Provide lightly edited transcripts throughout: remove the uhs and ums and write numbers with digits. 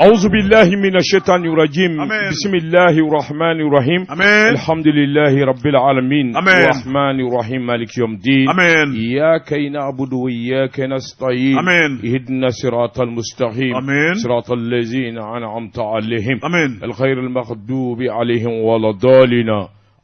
أعوذ بالله من الشيطان الرجيم بسم الله الرحمن الرحيم الحمد لله رب العالمين الرحمن الرحيم مالك يوم الدين إياك نعبد وإياك نستعين اهدنا صراط المستقيم صراط الذين أنعمت عليهم الخير المغضوب عليهم ولا الضالين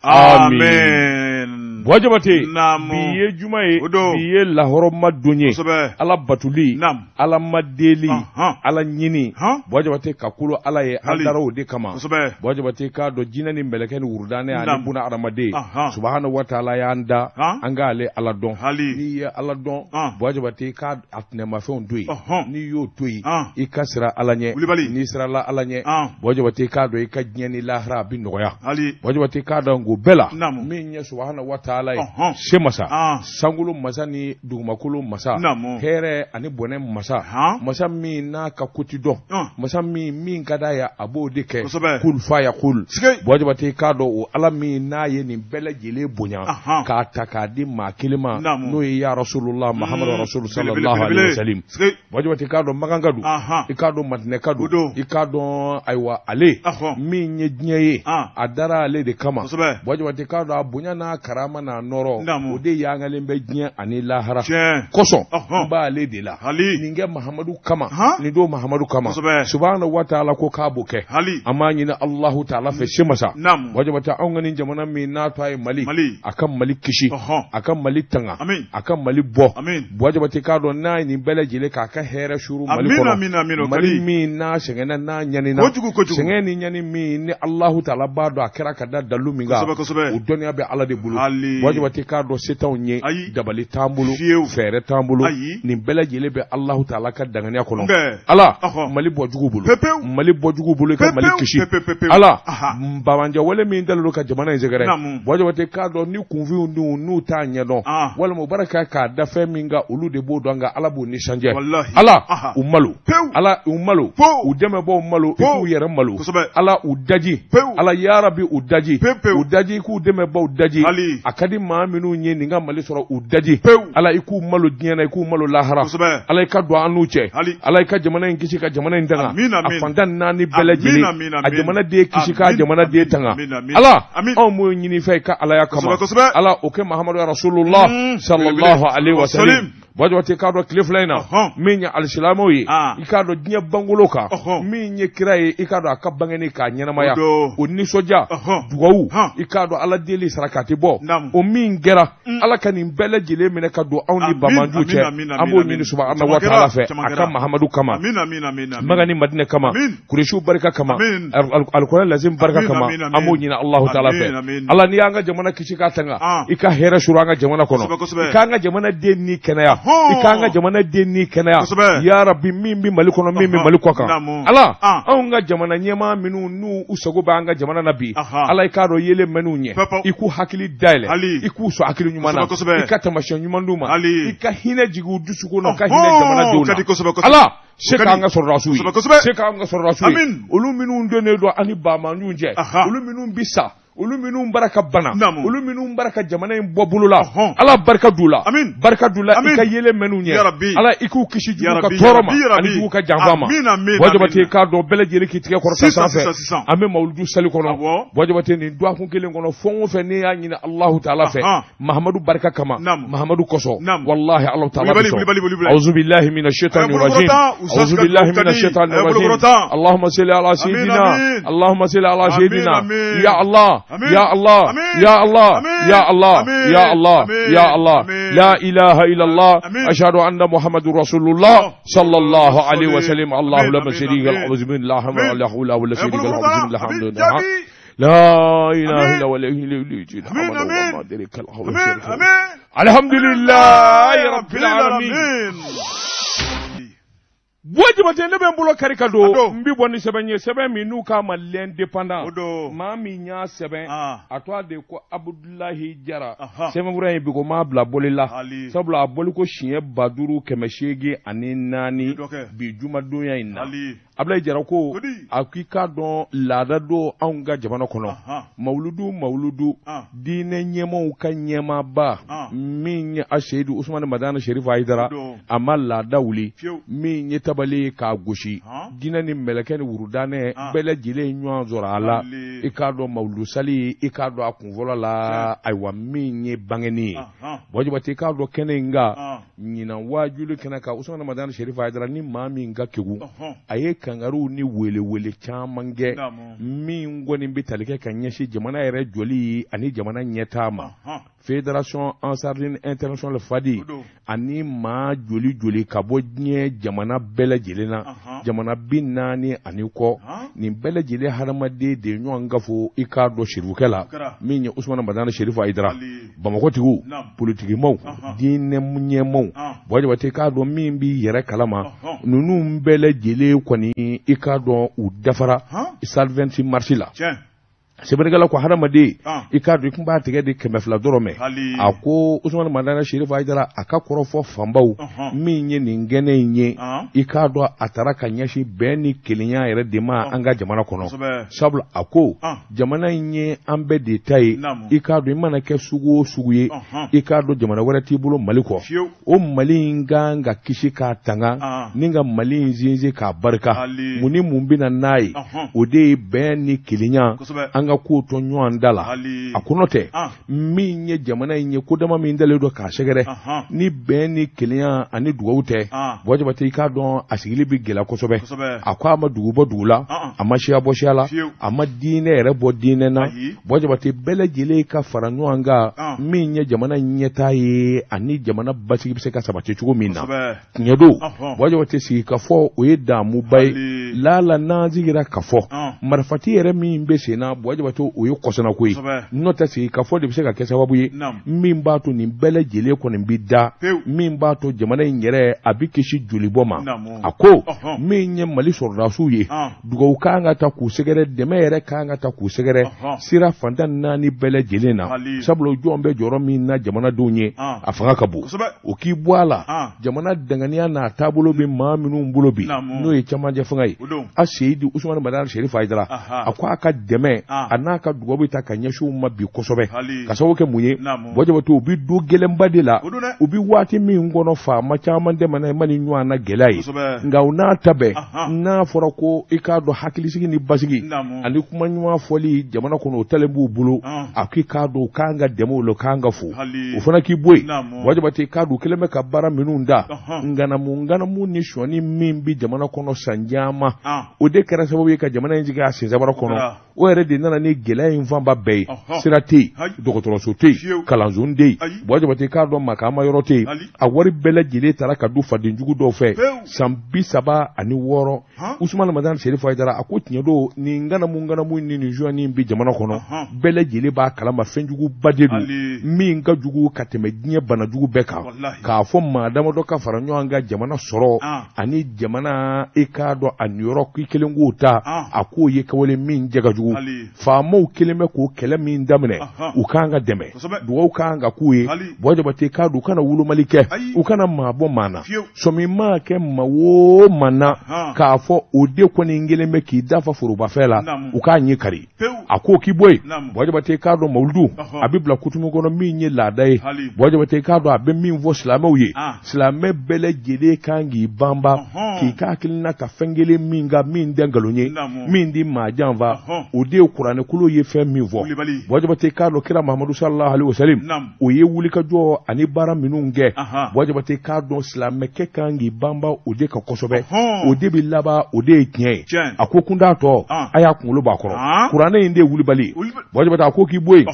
Amen. Buwa Jabate, Naamu. bi ye juma ye, O don. bi ye lahɔrɔma don ye, Kosɛbɛ. Ala batuli, Naamu. Ala madeli, Ɔnhɔn. Ala ɲini, Hɔn. Buwa Jabate ka kolo Ala ye, an Hali. dara o de kama. Kosɛbɛ. Buwa Jabate k'a dɔn jinɛ ni mɛlɛkɛ ni wurudanɛ ani Naamu. buna adamaden, Ɔnhɔn. subahana wa taala y'an da, Han. an k'ale Ala dɔn. Hali. N'i ye Ala dɔn, Ɔn. Buwa Jabate k'a a tɛnɛmafɛnw to yen, Ɔnhɔn. n'i y'o to yen, Ɔn. i ka siran Ala ɲɛ, Wulibali. n'i sirala Ala ɲɛ, Ɔn. Buwa Jabate k'a dɔn i ka diɲɛ ni lahara a bɛ nɔgɔya. Hali. Buwa Jabate k'a dɔn k'o bɛɛ la Naamu. min ye subahana wa taala ye Ɔnhɔn. se masa An. sankolo masa ni dugumakolo masa Naamu. hɛrɛ ani bɔnɛ masa Han. masa min n'a ka ko ti dɔn Ɔn. masa min ka d'a ye a b'o de kɛ Kosɛbɛ. kul fa yakul Sike. Buwa Jabate k'a dɔn o Ala min n'a ye nin bɛɛ lajɛlen bonya Ahan. k'a ta k'a di maa kelen ma Naamu. n'o ye ya rasulullah Muhammadu rasul Belebele, sallallahu alaihi belebele. wasallam Sike. Buwa Jabate k'a dɔn makan ka don Ahan. i k'a dɔn madinɛ ka O don. don i k'a dɔn ayiwa ale Ɔhɔn. min ye diɲɛ ye An. a dara ale de kama Kosɛbɛ. Buwa Jabate k'a dɔn a bonya n'a karama n'a nɔrɔ Naamu. o de yangalen bɛ diɲɛ ani lahara Tiɲɛ. kosɔn Ɔhɔn. n b'ale de la Hali. nin kɛ Mahamadu kama Han. nin don Mahamadu kama Kosɛbɛ. subahana wa taala ko k'a b'o kɛ Hali. an b'a ɲini Alahu taala fɛ se masa Naamu. Buwa Jabate anw ka nin jamana min n'a tɔgɔ ye Mali Mali. a ka Mali kisi Ɔhɔn. a ka Mali tanga Amin. a ka Mali bɔ Amin. Buwa Jabate k'a dɔn n'a ye nin bɛɛ lajɛlen k'a ka hɛrɛ suru Mali Amin, kɔnɔ amin, amin, o Mali kadi. min n'a sɛgɛnna n'a ɲanina Kojugu, kojugu. sɛgɛn ni ɲani min ni Alahu taala b'a dɔn a kɛra ka da dalu min kan Kosɛbɛ, kosɛbɛ. o dɔnniya bɛ Ala de bolo Hali. Buwa Jabate k'a dɔn se t'anw ye Ayi. dabali t'an bolo Fiyewu. fɛɛrɛ t'an bolo Ayi. nin bɛɛ lajɛlen bɛ Alahu taala ka danganiya kɔnɔ Nkɛ. Ala Ɔhɔ. Mali bɔ jugu bolo Pepewu. Mali bɔ jugu bolo i ka Mali Pepewu, kisi pepewu, pepewu. Ala Aha. banbaanciwale min dalen don ka jamana in sɛgɛrɛ Naamu. Buwa Jabate k'a dɔn ni kunfinw dun n'u t'a ɲɛdɔn Ah. walima u barika k'a da fɛn min kan olu de b'o dɔn nka Ala b'u nisɔndiya Walahi. Ala Aha. u malo Pewu. Ala u malo Pewu. u dɛmɛbaaw malo i Pewu. k'u yɛrɛ malo Kosɛbɛ. Ala u daji Pewu. Ala yarabi u daji Pewu, pewu. u daji i k'u dɛmɛbaaw daji Hali. a ka di maa minnu ye nin ka Mali sɔrɔ u daji Pewu. Ala i k'u malo diɲɛ na i k'u malo lahara Kosɛbɛ. Ala i ka don an n'u cɛ Hali. Ala i ka jamana in kisi ka jamana in tanga Amin, a amin. fantan naani bɛɛ Amin, lajɛlen amin, a amin. jamana den kisi k'a Amin, jamana den amin, tanga amin, amin. Ala Amin. anw m'o ɲini fɛ i ka Alaya kama Kosɛbɛ, kosɛbɛ. Ala o kɛ Mahamadu Rasulullah sallallahu Belebele. alaihi wa sallam Salim. Buwa Jabate k'a dɔn tile fila in na Ɔhɔn. min ye alisilamɛw ye Ah. i k'a dɔn diɲɛ bangolo kan Ɔhɔn. min ye kira ye i k'a dɔn a ka bangeni k'a ɲɛnamaya O don. o nisɔndiya Ɔhɔn. dugawu Han. i k'a dɔn ala deli sarakati bɔ Naamu. o min kɛra ala ka nin bɛɛ lajɛlen minɛ ka don anw ni Amin, banbaanciw amin, cɛ amin, an b'o amin, ɲini amin. subahana Caman wa taala kɛra, fɛ caman a ka kɛra. Mahamadu kama Amin, amin, amin, amin. Maka ni Madinɛ kama Amin. Kuresiw barika kama Amin. Alikuranɛ lazim barika Amin, kama amin, amin. an b'o ɲini Alahu taala Amin, fɛ amin. Ala n'i y'an ka jamana kisi k'a tanga Ah. i ka hɛrɛ suru an ka jamana kɔnɔ Kosɛbɛ, kosɛbɛ. i k'an ka jamana den ni kɛnɛya Ɔhɔn. i k'an ka jamana den ni kɛnɛya Kosɛbɛ. ya Rabbi min bɛ Mali kɔnɔ min bɛ Ɔhɔn. Mali kɔ kan Naamu. Ala Ah. anw ka jamana ɲɛmaa minnu n'u u sago b'an ka jamana na bi Aha. Ala i k'a dɔn yelen mɛn'u ɲɛ Pɛpɛw. i k'u hakili dayɛlɛ Hali. i k'u sɔn hakili ɲuman na Kosɛbɛ, kosɛbɛ. i ka taamasiyɛn ɲuman d'u ma Hali. i ka hinɛ jigin u dusukun na u ka Ɔhɔn. hinɛ jamanadenw Ka di kosɛbɛ, na kosɛbɛ. Ala se O ka k'an di. ka sɔrɔdasiw ye Kosɛbɛ, kosɛbɛ. se k'an ka sɔrɔdasiw ye Amin. olu minnu donnen don ani baamaninw cɛ Aha. olu minnu bi sa olu minnu bara ka bana Naamu. olu minnu bara ka jamana in bɔ bolo la Ɔhɔn. Ala barika d'u la Amin. barika d'u la i Amin. ka yelen mɛn'u ɲɛ Ya Rabbi. Ala i k'u kisi Ya jugu ka Rabbi, tɔɔrɔ ya ma Rabbi, ya ani Rabbi. jugu ka janfa ma Amin, amin, Buwa Jabate amin. k'a dɔn bɛɛ lajɛlen k'i tigɛ kɔrɔta Sisan, sanfɛ sisan, sisan. an bɛ mawuludu sali kɔnɔ Awɔ. Buwa Jabate nin dɔgɔkun kelen kɔnɔ fɛn o fɛn n'i y'a ɲini Alahu taala fɛ Ahan. Mahamadu barika kama Naamu. Mahamadu kosɔn Naamu. walahi Alahu taala bɛ Wulibali, sɔn wulibali, wulibali. Auzu billahi minash shaitani Aya rajim bolokɔrɔta, Ustaz Auzu ka billahi dugawu ka minash di. shaitani Aya rajim bolokɔrɔta. Allahumma salli ala sayyidina amin. Allahumma salli ala Amin, sayyidina amin. ya Allah Amin. ya Allah Amin. ya Allah Amin. ya Allah Amin. ya Allah Amin. ya Allah Amin. la ilaha illallah Amin. ashhadu anna muhammadur rasulullah sallallahu alaihi wa sallam Allahu Amin, la amin, sharika amin. lahu auzu billahi Amin. la hawla wala Aya sharika lahu bolokɔrɔta. auzu billahi Amin. alhamdulillah Jaabi. la ilaha Amin. illa huwa al-hayyul Amin, amin. Amin, amin. alhamdulillahi rabbil alamin Amin. Buwa Jabate ne bɛ n bolo kari ka don A don. n bɛ bɔ ni sɛbɛn ye sɛbɛn min n'u k'a ma l'indépendant O don. maa min y'a sɛbɛn Ah. a tɔgɔ de ko Abudulayi Jara Aha. sɛbɛnfura in bi ko m'a bila boli la Hali. sabula a bɔli ko siɲɛ 5804 Dɔ kɛ. bi jumadonya in na Hali. Abulayi Jara ko Kodi. a k'i k'a dɔn laada don anw ka jamana kɔnɔ Ahan. mawuludu mawuludu Ah. diinɛ ɲɛmaaw ka ɲɛmaaba Ah. min ye a seyidu Usumani Madani Serifu Hayidara O don. a ma laada wuli Fiyewu. min ye tabali k'a gosi jinɛ ni mɛlɛkɛ ni wurudanɛ bɛɛ lajɛlen ɲɔgɔn sɔrɔ a la i k'a dɔn mawuludu sali i k'a dɔn a kunfɔlɔ la ayiwa min ye bangeni ye Buwa Jabate i k'a dɔn kɛnɛ in kan ɲinan waajuli kɛnɛ kan Usumani Madani Serifu Hayidara ni maa min ka kegun a ye kangariw ni welewele caman kɛ min kɔni bɛ tali kɛ ka ɲɛsin jamana yɛrɛ jɔli ani jamana ɲɛtaa ma Fédération Ansardine Internationale Fadi ani maa joli joli ka bɔ diɲɛ jamana bɛɛ lajɛlen na jamana 40 ani kɔ nin bɛɛ lajɛlen hadamaden de ye ɲɔgɔn kafo i k'a dɔn serifukɛ la min ye Usumani Madani Serifu Hayidara Bamakɔtigiw politikimaw diinɛ ɲɛmaaw Buwa Jabate i k'a dɔn min b'i yɛrɛ kalama ninnu bɛɛ lajɛlen kɔni i k'a dɔn u dafara salle 26 mars la sɛbɛnnikɛla ko hadamaden i k'a dɔn i tun b'a tigɛ di 200 dɔrɔmɛ a ko Usumani Madani Serifu Hayidara a ka kɔrɔfɔ fanbaw min ye nin kɛnɛ in ye i k'a dɔn a taara ka ɲɛsin bɛn ni kelenya yɛrɛ de ma an ka jamana kɔnɔ sabula a ko jamana in ye an bɛɛ de ta ye i k'a dɔn i mana kɛ sugu o sugu ye i k'a dɔn jamana wɛrɛ t'i bolo Mali kɔ o Mali in kan ka kisi k'a tanga ni ka Mali in sinsin k'a barika mun ni mun bɛ na n'a ye o de ye bɛn ni kelenya an ka kow to ɲɔgɔn da la a ko n'o tɛ min ye jamana in ye ko dama min dalen don k'a sɛgɛrɛ ni bɛn ni kelenya ani dugawu tɛ Buwa Jabate i k'a dɔn a sigili bɛ gɛlɛya kosɛbɛ a ko a ma dugu bɔ dugu la a ma siya bɔ siya la a ma diinɛ yɛrɛ bɔ diinɛ na Buwa Jabate bɛɛ lajɛlen ka fara ɲɔgɔn kan min ye jamana ɲɛtaa ye ani jamana basigi bɛ se ka sabati cogo min na tiɲɛ don Buwa Jabate sigi ka fɔ o ye damuba ye laala n'an sigira ka fɔ marifati yɛrɛ min bɛ sen na Buwa Jabate o ye kɔsannako ye n'o tɛ sigi ka fɔ de bɛ se ka kɛ sababu ye min b'a to nin bɛɛ lajɛlen kɔni bɛ da min b'a to jamana in yɛrɛ a bɛ kisi jolibɔ ma a ko min ye Mali sɔrɔdasiw ye dugawu kan ka ta k'u sɛgɛrɛ dɛmɛ yɛrɛ kan ka ta k'u sɛgɛrɛ sira fan tan ni naani bɛɛ lajɛlen na sabula jɔn bɛ jɔyɔrɔ min na jamanadenw ye a fanga ka bon o k'i bɔ a la jamana danganiya n'a taabolo bɛ maa minnu bolo bi n'o ye cɛmancɛ fanga ye a Seyidi Usumani Madani Serifu Hayidara a ko a ka dɛmɛ a n'a ka dugawu bɛ ta ka ɲɛsin u ma bi kosɛbɛ ka sababu kɛ mun ye Buwa Jabate u bɛ don gɛlɛnba de la u bɛ waati min kɔnɔ faama caman tɛmɛna i ma nin ɲɔgɔn na gɛlɛya ye nka u n'a ta bɛɛ n'a fɔra ko i k'a dɔn hakilisigi ni basigi ani kuma ɲuman fɔli jamana kɔnɔ o talen b'u bolo a k'i k'a dɔn u kan ka dɛmɛ o la u kan ka fo o fana k'i bɔ yen Buwa Jabate i k'a dɔn u kɛlen bɛ ka baara minnu da ŋanamu ŋanamu ni sɔnni min bɛ jamana kɔnɔ san caman o de kɛra sababu ye ka jamana in jigin a sensabara kɔnɔ o yɛrɛ de nana ni gɛlɛya in fanba bɛɛ ye sira tɛ yen dɔgɔtɔrɔso tɛ yen kalanso tɛ yen Buwa Jabate k'a dɔn makaama yɔrɔ tɛ yen a wari bɛɛ lajɛlen taara ka dun fadenjugu dɔw fɛ san 36 Usumani Madani Serifu Hayidara a ko tiɲɛ don nin ŋanamu ŋanamu ni nin sonyani bɛ jamana kɔnɔ bɛɛ lajɛlen b'a kalama fɛnjuguba de don min ka jugu ka tɛmɛ diɲɛ banajugu bɛɛ kan k'a fɔ maa damadɔ ka fara ɲɔgɔn kan jamana sɔrɔ ani jamana i k'a dɔn a niyɔrɔ k'i kelen k'o ta a k'o ye kɛwale min jɛ ka jugu faamaw kelen bɛ k'o kɛlɛ min daminɛ u kan ka dɛmɛ dugawu kan ka k'u ye Buwa Jabate k'a dɔn u kana wolomali kɛ u kana maa bɔ maa na sɔmi maa kɛ maa o maa na k'a fɔ o de kɔni kelen bɛ k'i dafa forobafɛn la u k'a ɲɛ kari a ko k'i bɔ yen Buwa Jabate k'a dɔn mawuludu a bɛ bila kutumu kɔnɔ min ye laada ye Buwa Jabate k'a dɔn a bɛ min fɔ silamɛw ye silamɛ bɛɛ lajɛlen kan k'i banba k'i ka hakilina ta fɛn kelen min kan min tɛ nkalon ye min tɛ maa janfa o de ye kuranɛkolo ye fɛn min fɔ Buwa Jabate k'a dɔn kira Mahamadu sallallahu alaihi wasallam o ye wulikajɔ ani baara minnu kɛ Buwa Jabate k'a dɔn silamɛkɛ kan k'i banba o de kan kosɛbɛ o de bɛ laban o de ye tiɲɛ ye a ko kunda tɔ a y'a kunkolo b'a kɔrɔ kuranɛ in de ye wulibali Buwa Jabate a ko k'i bɔ yen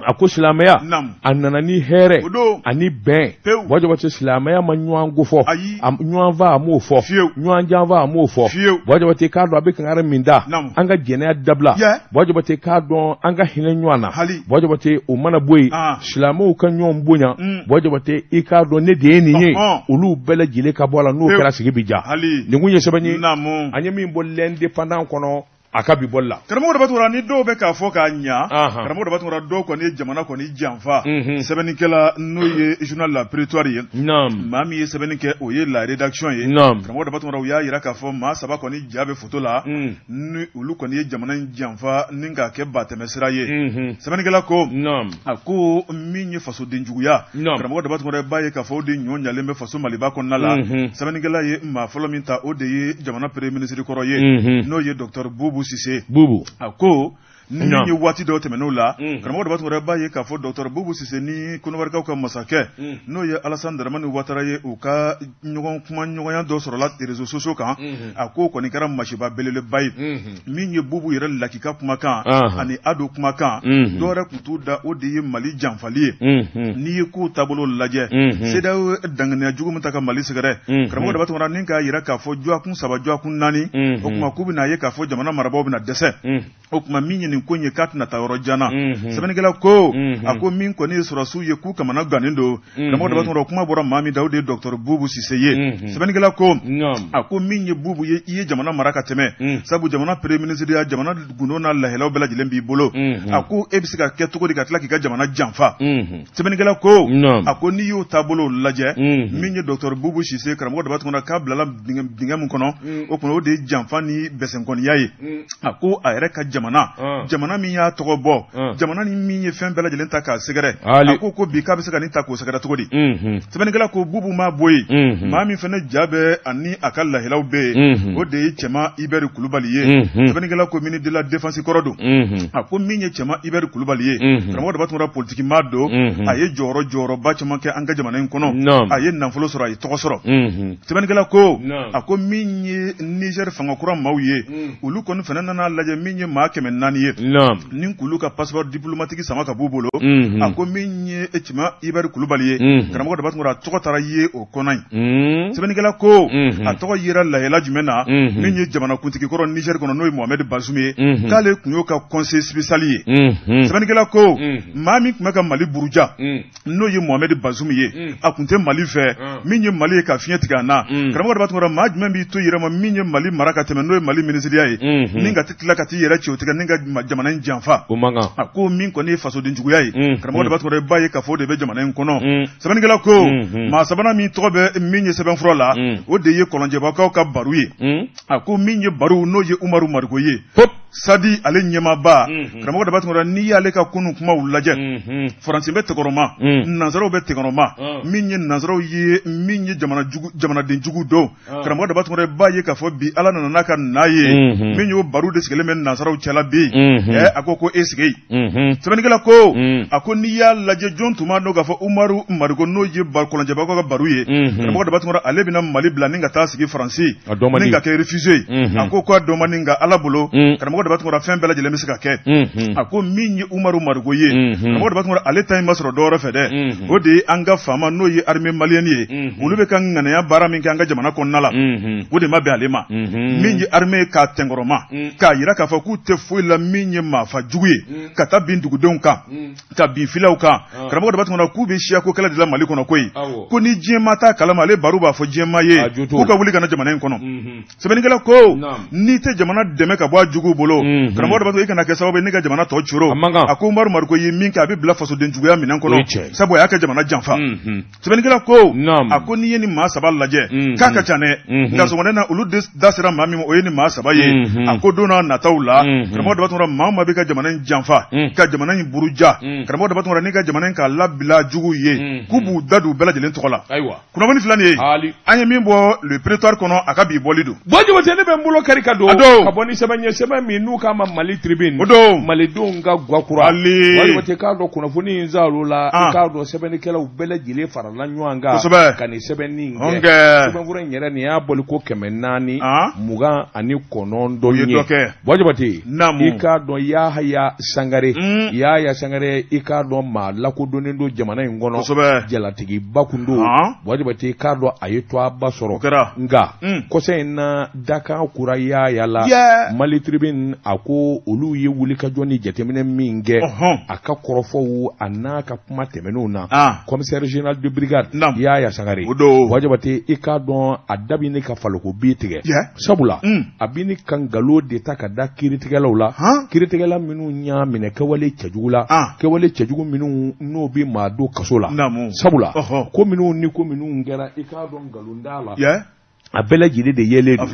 a ko silamɛya a nana ni hɛrɛ ani bɛn Buwa Jabate silamɛya ma ɲɔgɔn kofɔ ɲɔgɔn fa a m'o fɔ ɲɔgɔn janfa a m'o fɔ Buwa Jabate k'a dɔn a bɛ kangari min da an ka jɛnɛya dabila Buwa Jabate k'a dɔn an ka hinɛ ɲɔgɔn na Buwa Jabate o mana bɔ yen silamɛw ka ɲɔgɔn bonya Buwa Jabate i k'a dɔn ne de ye nin ye olu bɛɛ lajɛlen ka bɔ a la n'o kɛra sigi bɛ diya nin kun ye sɛbɛn ye an ye min bɔ l'Indépendant kɔnɔ. A ka bi bɔli la. Karamɔgɔ Daba Tunkara, ni dɔw bɛ k'a fɔ k'a ɲa, karamɔgɔ Daba Tunkara, dɔw kɔni ye jamana kɔni janfa. Sɛbɛnnikɛla n'o ye journal La Prétoire ye, maa min ye sɛbɛnni kɛ, o ye la rédaction ye. Karamɔgɔ Daba Tunkara, u y'a jira k'a fɔ maa saba kɔni ja bɛ photo la, ni olu kɔni ye jamana in janfa ni k'a kɛ batɛmɛsira ye. Sɛbɛnnikɛla ko, a ko min ye fasodenjuguya, karamɔgɔ Daba Tunkara, b'a ye k'a fɔ o de ɲɔ ɲalen bɛ faso Maliba kɔnɔna la. Sɛbɛnnikɛla ye maa fɔlɔ min ta, o de ye jamana premier ministre kɔrɔ ye, n'o ye docteur Boubou Cissé. Boubou. A ko ni min ye waati dɔw tɛmɛn'o la, karamɔgɔ Daba Tunkara, b'a ye k'a fɔ docteur Boubou Cissé ni Kɔnɔwarikaw ka masakɛ, n'o ye Alassane Dramane Ouattara ye, u ka ɲɔgɔn kuma ɲɔgɔnya dɔ sɔrɔla réseaux sociaux kan. A ko kɔni kɛra masiba belebeleba ye. Min ye Boubou yɛrɛ lakika kumakan ani Ado kumakan, dɔwɛrɛ tun t'u da, o de ye Mali janfali ye. N'i ye kow taabolo lajɛ, CEDEAO danganiya jugu min ta ka Mali sɛgɛrɛ, karamɔgɔ Daba Tunkara, ni k'a jira k'a fɔ dɔgɔkun 3, dɔgɔkun 4, o tuma k'u bɛna ye k'a fɔ jamana marabaaw bɛna dɛsɛ. O tuma min ye nin ko in ye, k'a tɛna taa yɔrɔ jan na. Sɛbɛnnikɛla ko, a ko min kɔni ye sɔrɔdasiw ye, k'u kamana gannen don. Karamɔgɔ Daba Tunkara, kuma bɔra maa min da, o de ye docteur Boubou Cissé ye. Sɛbɛnnikɛla ko, a ko min ye Boubou ye, i ye jamana mara ka tɛmɛ, sabu jamana premier ministre ya, jamana gundo n'a lahalaw bɛɛ lajɛlen b'i bolo. A ko e bɛ se ka kɛ cogo di ka tila k'i ka jamana janfa? Sɛbɛnnikɛla ko, a ko n'i y'o taabolo lajɛ, min ye docteur Boubou Cissé, karamɔgɔ Daba Tunkara, k'a bilala dingɛ min kɔnɔ, o tuma o de ye janfa ni bɛsɛnkɔniya ye. A ko a yɛrɛ ka jamana, jamana min y'a tɔgɔ bɔ, jamana ni min ye fɛn bɛɛ lajɛlen ta k'a sɛgɛrɛ, a ko bi k'a bɛ se ka nin ta k'o sɛgɛrɛ cogo di? Sɛbɛnnikɛla ko Boubou ma bɔ yen, maa min fana ja bɛ ani a ka lahilaw bɛ yen, o de ye Cɛma Hubert Kulubali ye. Sɛbɛnnikɛla ko ministre de la défense kɔrɔ don. A ko min ye Cɛma Hubert Kulubali ye, karamɔgɔ Daba Tunkara, politiki maa don, a ye jɔyɔrɔba caman kɛ an ka jamana in kɔnɔ, a ye nafolo sɔrɔ, a ye tɔgɔ sɔrɔ. Sɛbɛnnikɛla ko, a ko min ye Niger fanga kura maaw ye, olu kɔni fana nana lajɛ, min ye maa 400 ye, ni k'olu ka passeport diplomatique sama ka b'u bolo. A ko min ye Cɛma Hubert Kulubali ye, karamɔgɔ Daba Tunkara, a tɔgɔ taara ye o kɔnɔ yen. Sɛbɛnnikɛla ko, a tɔgɔ yera lahala jumɛn na? Min ye jamanakuntigi kɔrɔ Niger kɔnɔ, n'o ye Mohamed Bazoum ye, k'ale tun y'o ka conseiller spécial ye. Sɛbɛnnikɛla ko, maa min tun bɛ ka Mali buruja, n'o ye Mohamed Bazoum ye, a tun tɛ Mali fɛ, min ye Mali ye ka fiɲɛ tigɛ a na. Karamɔgɔ Daba Tunkara, maa jumɛn b'i to yɛrɛ ma min ye Mali mara ka tɛmɛ, n'o ye Mali minisiriya ye, ni ka tila ka t'i yɛrɛ ci o tigɛ ni ka jamana in janfa? A ko min kɔni ye fasodenjuguya ye, karamɔgɔ Daba Tunkara, b'a ye k'a fɔ o de bɛ jamana in kɔnɔ. Sɛbɛnnikɛla ko, maa sabanan min tɔgɔ bɛ min ye sɛbɛnfura la, o de ye Kɔlɔnjɛbakaw ka Baru ye. A ko min ye Baru, n'o ye Umaru Mariko ye, Sadi ale ɲɛmaaba, karamɔgɔ Daba Tunkara, n'i y'ale ka kunun kumaw lajɛ, Faransi bɛ tɛkɔrɔma, nansaraw bɛ tɛkɔrɔma, min ye nansaraw ye, min ye jamanadenjugu don. Karamɔgɔ Daba Tunkara, b'a ye k'a fɔ bi Ala nana n'a ka na ye, min y'o Baru de sigilen bɛ nansaraw cɛla bi. A ko e sigi yen. Sɛbɛnnikɛla ko, a ko n'i y'a lajɛ, jɔn tun b'a dɔn k'a fɔ Umaru Mariko, n'o ye Kɔlɔnjɛbakaw ka Baru ye, karamɔgɔ Daba Tunkara, ale bɛna Mali bila ni ka taa sigi Faransi ni ka kɛ réfugié ye? A ko k'a dɔn man di, nka Ala bolo, karamɔgɔ Daba Tunkara, fɛn bɛɛ lajɛlen bɛ se ka kɛ. A ko min ye Umaru Mariko ye, karamɔgɔ Daba Tunkara, ale ta in ma sɔrɔ dɔwɛrɛ fɛ dɛ, o de ye an ka faama, n'o ye armée malienne ye, olu bɛ ka ŋaniya baara min kɛ an ka jamana kɔnɔna la, o de ma bɛn ale ma. Min ye armée k'a tɛnkɔrɔma, k'a yira k'a fɔ k'u tɛ foyi la min ye maafa jugu ye, ka taa bin dugudenw kan, ka bin filaw kan, karamɔgɔ Daba Tunkara, k'u bɛ siyako kɛlɛ de la Mali kɔnɔ koyi. Ko ni diɲɛ ma t'a kalama, ale Baru b'a fɔ diɲɛ ye k'u ka wuli ka na jamana in kɔnɔ. Sɛbɛnnikɛla ko, n'i tɛ jamana dɛmɛ ka bɔ a juguw bolo, karamɔgɔ Daba Tunkara, i kana kɛ sababu ye ne ka jamana tɔ coro. A ko Umaru Mariko ye min kɛ, a bɛ bila fasodenjuguya minɛn kɔnɔ, sabu a y'a kɛ jamana janfa. Sɛbɛnnikɛla ko, a ko n'i ye nin maa saba lajɛ, k'a ka ca dɛ, nka sɔgɔmada na olu da sera maa min ma, o ye nin maa saba ye. A ko don n'a nataw la, karamɔgɔ Daba Tunkara, maa o maa bɛ ka jamana in janfa, ka jamana in buruja, karamɔgɔ Daba Tunkara, n'i ka jamana in k'a labila juguw ye, k'u b'u da don u bɛɛ lajɛlen tɔgɔ la. Kunnafoni filɛ nin ye, an ye min bɔ Le Prétoire kɔnɔ, a ka bi bɔli don. Bon Jabate, ne bɛ n bolo kari ka don ka bɔ ni sɛbɛn ye, sɛbɛn min n'u k'a ma Mali Tribune. O don. Malidenw ka gakura. Jabate, k'a dɔn kunnafoni in zalo la, i k'a dɔn sɛbɛnnikɛlaw bɛɛ lajɛlen farala ɲɔgɔn kan. Kosɛbɛ. Ka nin sɛbɛnni in kɛ. Sɛbɛnfura in yɛrɛ, nin y'a bɔli ko 429 ye. Bon Jabate, i k'a dɔn Yahaya Sangare. Yahaya Sangare, i k'a dɔn maa lakodɔnnen don jamana in kɔnɔ. Kosɛbɛ. Jalatigiba kun don. Bon Jabate, i k'a dɔn a ye tɔgɔba sɔrɔ. O kɛra. Nka kɔsa in na, dakan kura Yahaya la. Mali Tribune kɔni a ko olu ye wulikajɔ ni jateminɛ min kɛ a ka kɔrɔfɔw a n'a ka kuma tɛmɛnenw na commissaire général de brigade Yaya Sangare Buwa Jabate i k'a dɔn a da bɛ ɲini ka faloko bi tigɛ sabula a bɛ ɲini ka nkalon de ta ka da kiiritigɛlaw la kiiritigɛla minnu y'a minɛ kɛwale cɛjugu la kɛwale cɛjugu minnu n'o bɛ maa don kaso la sabula ko minnu ni ko minnu kɛra i k'a dɔn nkalon t'a la a bɛɛ lajɛlen de yelen don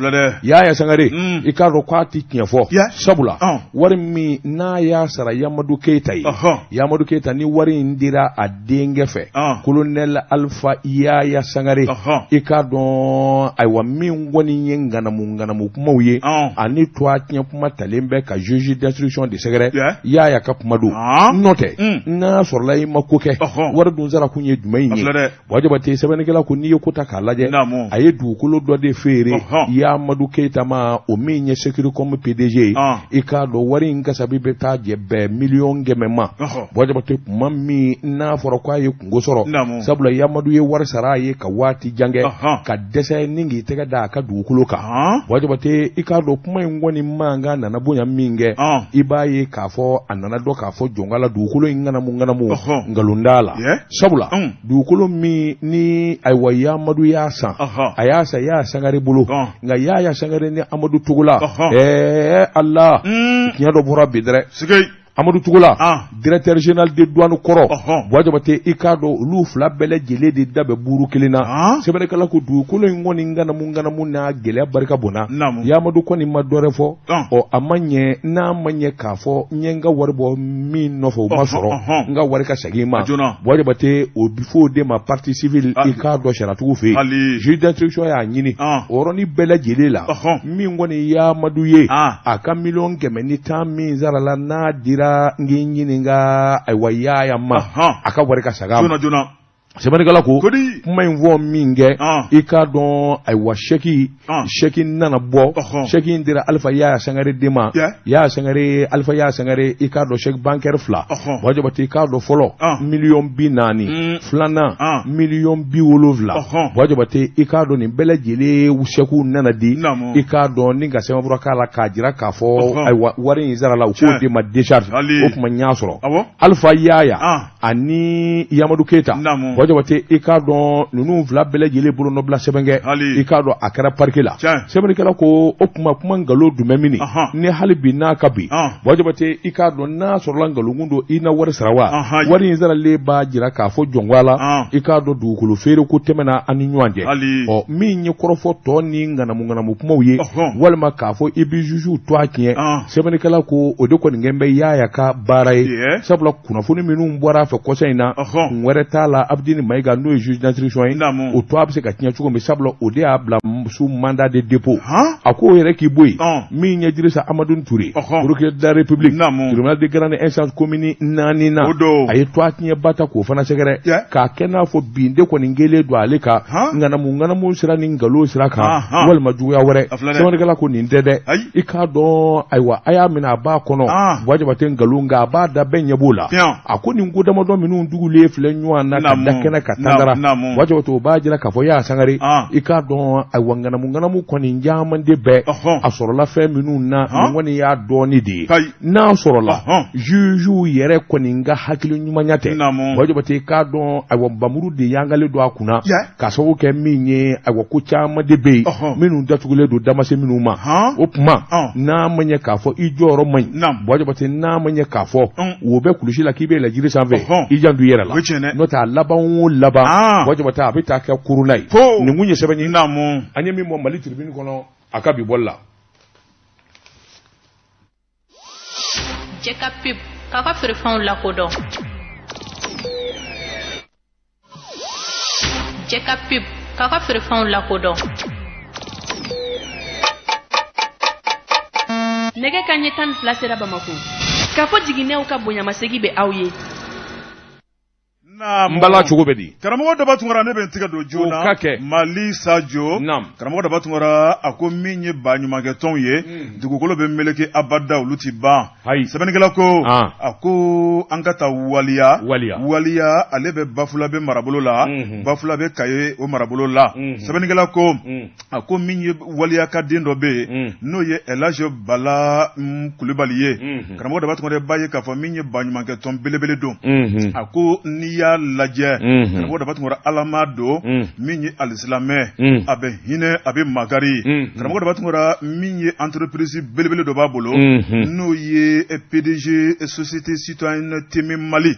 Yaya Sangare i k'a dɔn k'a tɛ tiɲɛ fɔ sabula wari min n'a y'a sara Yamadu Keyita ye Yamadu Keyita ni wari in dira a denkɛ fɛ colonel Alpha Yaya Sangare i k'a dɔn ayiwa min kɔni ye ŋanamu ŋanamu kumaw ye ani tɔgɔ tiɲɛ kuma talen bɛ ka juge d'instruction de sɛgɛrɛ Yaya ka kuma don n'o tɛ n'a sɔrɔla i ma ko kɛ wari dun sara kun ye jumɛn ye Buwa Jabate sɛbɛnnikɛla ko n'i ye ko ta k'a lajɛ a ye dugukolo dɔ de feere Yamadu Keyita ma o min ye Securicom PDG ye i k'a dɔn wari in kasabi bɛ taa jɛ bɛn miliyɔn 100 ma Buwa Jabate kuma min n'a fɔra k'a ye kunko sɔrɔ sabula Yamadu ye wari sara a ye ka waati jan kɛ ka dɛsɛ ni k'i tɛgɛ da a ka dugukolo kan Buwa Jabate i k'a dɔn kuma in kɔni mankan nana bonya min kɛ i b'a ye k'a fɔ a nana dɔn k'a fɔ jɔnka la dugukolo in ŋanamu ŋanamu nkalon t'a la sabula dugukolo min ni ayiwa Yamadu y'a san a y'a san Yaya Sangare bolo nka Yaya Sangare ni Amadu Togola ɛɛ Ala tiɲɛ dɔ bɔra bi dɛrɛ Amadu Togola directeur général de douane kɔrɔ Buwa Jabate i k'a dɔn olu fila bɛɛ lajɛlen de da bɛ buuru kelen na sɛbɛnnikɛla ko dugukolo in kɔni ŋanamu ŋanamu n'a gɛlɛya barika bonna Yamadu kɔni ma dɔwɛrɛ fɔ ɔ a ma ɲɛ n'a ma ɲɛ k'a fɔ n ye n ka wari bɔ min nɔfɛ o ma sɔrɔ n ka wari ka segin n ma Buwa Jabate o bɛ fɔ o de ma partie civile i k'a dɔn sariyatigiw fɛ yen juge d'instruction y'a ɲini o yɔrɔnin bɛɛ lajɛlen la min kɔni Yamadu ye a ka miliyɔn 110 min sarala n'a dira n k'i ɲininka ayiwa Yaya ma a ka wari ka segin a ma sɛbɛnnikɛla ko kuma in fɔ min kɛ i k'a dɔn ayiwa chèque chèque nana bɔ chèque in dira Alifa Yaya Sangare de ma Yaya Sangare Alifa Yaya Sangare i k'a dɔn chèque bancaire fila Buwa Jabate i k'a dɔn fɔlɔ miliyɔn 40 filanan miliyɔn 70 Buwa Jabate i k'a dɔn nin bɛɛ lajɛlen chèque nana di i k'a dɔn ni ka sɛbɛnfura k'a la k'a jira k'a fɔ ayiwa wari in sarala u k'o de ma décharge o tuma n y'a sɔrɔ Alifa Yaya ani Yamadu Keyita Buwa Jabate i k'a dɔn ninnu fila bɛɛ lajɛlen bolonɔbila sɛbɛn kɛ i k'a dɔn a kɛra parquet la sɛbɛnnikɛla ko o tuma kuma nkalon dun bɛ min ni hali bi n'a ka bi Buwa Jabate i k'a dɔn n'a sɔrɔla nkalonkun don i na wari sara wa wari in saralen b'a jira k'a fɔ jɔnko la i k'a dɔn dugukolo feere ko tɛmɛna an ni ɲɔgɔn cɛ ɔ min ye kɔrɔfɔ tɔ ni ŋanamu ŋanamu kumaw ye walima k'a fɔ i bɛ jugew tɔgɔ tiɲɛ sɛbɛnnikɛla ko o de kɔni kɛlen bɛ Yaya ka baara ye sabula kunnafoni minnu bɔra a fɛ kɔsa in na kun wɛrɛ t'a la Abudini Mayiga n'o ye juge d'instruction ye o tɔgɔ bɛ se ka tiɲɛ cogo min sabula o de y'a bila sous mandat de dépôt a k'o yɛrɛ k'i bɔ yen min ye Dirisa Amadu Ture procureur de la République tribunal de grande instance commune naani na a ye tɔgɔ tiɲɛba ta k'o fana sɛgɛrɛ k'a kɛ n'a fɔ bin de kɔni kɛlen don ale kan ŋanamu ŋanamu sira ni nkalon sira kan walima juguya wɛrɛ sɛbɛnnikɛla ko nin tɛ dɛ i k'a dɔn ayiwa a y'a minɛ a b'a kɔnɔ Buwa Jabate nkalon nka a b'a da bɛɛ ɲɛ b'o la a ko nin ko damadɔ minnu dugulen filɛ ɲɔgɔn na ka da kɛnɛ ka tangara Buwa Jabate o b'a jira k'a fɔ Yaya Sangare i k'a dɔn ayiwa ŋanamu ŋanamu kɔni caman de bɛ a sɔrɔla fɛn minnu na nin kɔni y'a dɔɔni de ye n'a sɔrɔla jugew yɛrɛ kɔni ka hakili ɲumanya tɛ Buwa Jabate i k'a dɔn ayiwa npanmuru de yangalen don a kunna k'a sababu kɛ min ye ayiwa ko caman de bɛ yen minnu datugulen don damase minnu ma o tuma n'a ma ɲɛ k'a fɔ i jɔyɔrɔ man ɲi Buwa Jabate n'a ma ɲɛ k'a fɔ wo bɛ kulusi la k'i bɛ yɛlɛn jiri sanfɛ i janto i yɛrɛ la n'o tɛ a laban o laban Buwa Jabate a bɛ taa kɛ kurunna ye nin kun ye sɛbɛn ye an ye min bɔ Mali Tribune kɔnɔ a ka bi bɔli la. Jɛka pub k'aw ka feerefɛnw lakodɔn. Jɛka pub k'aw ka feerefɛnw lakodɔn. Nɛgɛ ka ɲɛ 12 sera Bamako. K'a fɔ jiginɛw ka bonyamasegi bɛ aw ye. N bala cogo bɛ di? Karamɔgɔ Daba Tunkara, ne bɛ n tigɛ don joona. O ka kɛ. Mali Sajo. Naam. Karamɔgɔ Daba Tunkara, a ko min ye baɲumankɛtɔnw ye, dugukolo bɛ meleke abada, olu ti ban. Ayi. Sɛbɛnnikɛla ko, a ko an ka taa waliya. Waliya. Waliya, ale bɛ Bafulabe marabolo la. Bafulabe Kaye o marabolo la. Sɛbɛnnikɛla ko, a ko min ye waliya ka den dɔ bɛ yen, n'o ye Elhaji Bala Kulubali ye. Karamɔgɔ Daba Tunkara, b'a ye k'a fɔ min ye baɲumankɛtɔn belebele don. A ko n'i y'a lajɛ, karamɔgɔ Daba Tunkara, Ala ma don min ye alisilamɛ, a bɛ hinɛ, a bɛ makari. Karamɔgɔ Daba Tunkara, min ye entreprise belebele dɔ b'a bolo, n'o ye PDG Société Citoyenne Témé Mali.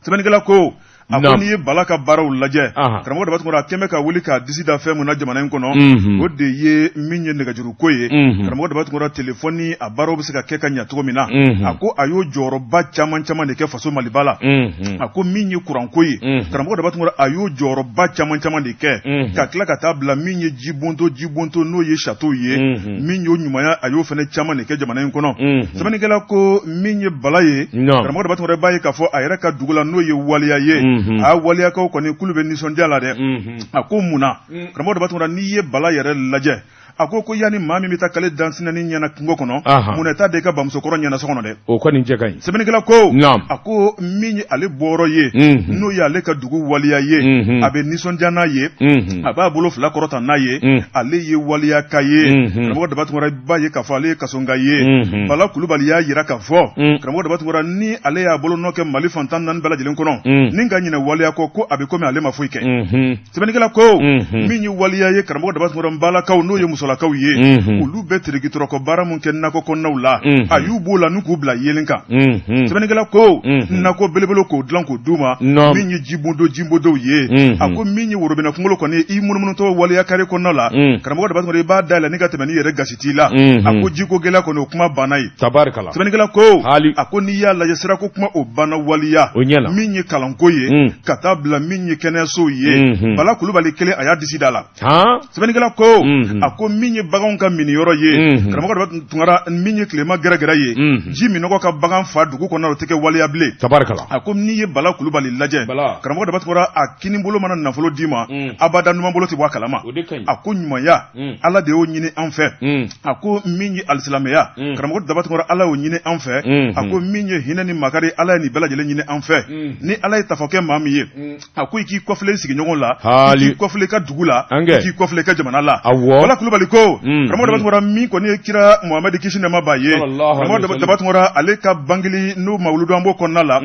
Sɛbɛnnikɛla ko, a ko n'i ye Bala ka baaraw lajɛ, karamɔgɔ Daba Tunkara, a kɛn bɛ ka wuli k'a disi da fɛn mun na jamana in kɔnɔ, o de ye min ye nɛgɛjuru ko ye. Karamɔgɔ Daba Tunkara, telefɔni a baaraw bɛ se ka kɛ ka ɲɛ cogo min na, a ko a y'o jɔyɔrɔba caman caman de kɛ faso Maliba la. A ko min ye kuranko ye, karamɔgɔ Daba Tunkara, a y'o jɔyɔrɔba caman caman de kɛ, ka tila ka taa bila min ye jibonto n'o ye château ye, min y'o ɲumanya, a y'o fana caman de kɛ jamana in kɔnɔ. Sɛbɛnnikɛla ko min ye Bala ye, karamɔgɔ Daba Tunkara, b'a ye k'a fɔ a yɛrɛ ka dugu la, n'o ye waliya ye, a waliyakaw kɔni k'olu bɛ nisɔndiya la dɛ. A ko mun na? Karamɔgɔ Daba Tunkara, n'i ye Bala yɛrɛ lajɛ, a ko yanni maa min bɛ taa kale dansinɛni ɲɛna kungo kɔnɔ, mun t'a da i ka bamusokɔrɔ ɲɛna so kɔnɔ dɛ. O kɔni cɛ ka ɲi. Sɛbɛnnikɛla ko, a ko min ye ale bɔyɔrɔ ye, n'o ye ale ka dugu waliya ye, a bɛ nisɔndiya n'a ye, a b'a bolo fila kɔrɔta n'a ye, ale ye waliyaka ye. Karamɔgɔ Daba Tunkara, b'a ye k'a fɔ ale ye kasonka ye. Bala Kulubali y'a jira k'a fɔ, karamɔgɔ Daba Tunkara, ni ale y'a bolo nɔ kɛ Mali fantan naani bɛɛ lajɛlen kɔnɔ, ni ka ɲinɛ waliya kɔ, ko a bɛ komi ale ma foyi kɛ. Sɛbɛnnikɛla ko min ye waliya ye, karamɔgɔ Daba Tunkara, balakaw, n'o ye musolakaw ye, olu bɛ teriki tɔrɔkɔ baara mun kɛ nakɔ kɔnɔnaw la, a y'u b'o la n'u k'u bila yelen kan. Sɛbɛnnikɛla ko nakɔ belebele k'o dilan k'o d'u ma, min ye jibondow ye. A ko min ye worobinɛ kunkolo kɔni, i munumunutɔ waliya kare kɔnɔna la, karamɔgɔ Daba Tunkara, i b'a dayɛlɛ ni ka tɛmɛ n'i yɛrɛ gasi t'i la. A ko jiko gɛlɛya kɔni, o kuma banna ye. Sɛbɛnnikɛla ko, a ko n'i y'a lajɛ, sirako kuma o banna waliya. Min ye kalanko ye, ka taa bila min ye kɛnɛyasow ye, Bala Kulubali kelen, a y'a disi da la. Sɛbɛnnikɛla ko, a ko min ye baganw ka miniyɔrɔ ye, karamɔgɔ Daba Tunkara, min ye tilema gɛrɛgɛrɛ ye, ji minɔgɔ ka bagan fa dugu kɔnɔ, o tɛ kɛ waliya bilen. A ko n'i ye Bala Kulubali lajɛ, karamɔgɔ Daba Tunkara, a kini bolo mana nafolo d'i ma, abada numan bolo tɛ bɔ a kalama. A ko ɲumanya, Ala de y'o ɲini an fɛ. A ko min ye alisilamɛya, karamɔgɔ Daba Tunkara, Ala y'o ɲini an fɛ. A ko min ye hinɛ ni makari, Ala ye nin bɛɛ lajɛlen ɲini an fɛ. Ni Ala ye tafo kɛ maa min ye, a ko i k'i kɔfile sigiɲɔgɔn la, i k'i kɔfile ka dugu la, i k'i kɔfile ka jamana la. Bala Kulubali ko, karamɔgɔ Daba Tunkara, min kɔni ye kira Muhamadi kisi nɛɛma b'a ye, karamɔgɔ Daba Tunkara, ale ka bangeli n'o mawuludu an b'o kɔnɔna la,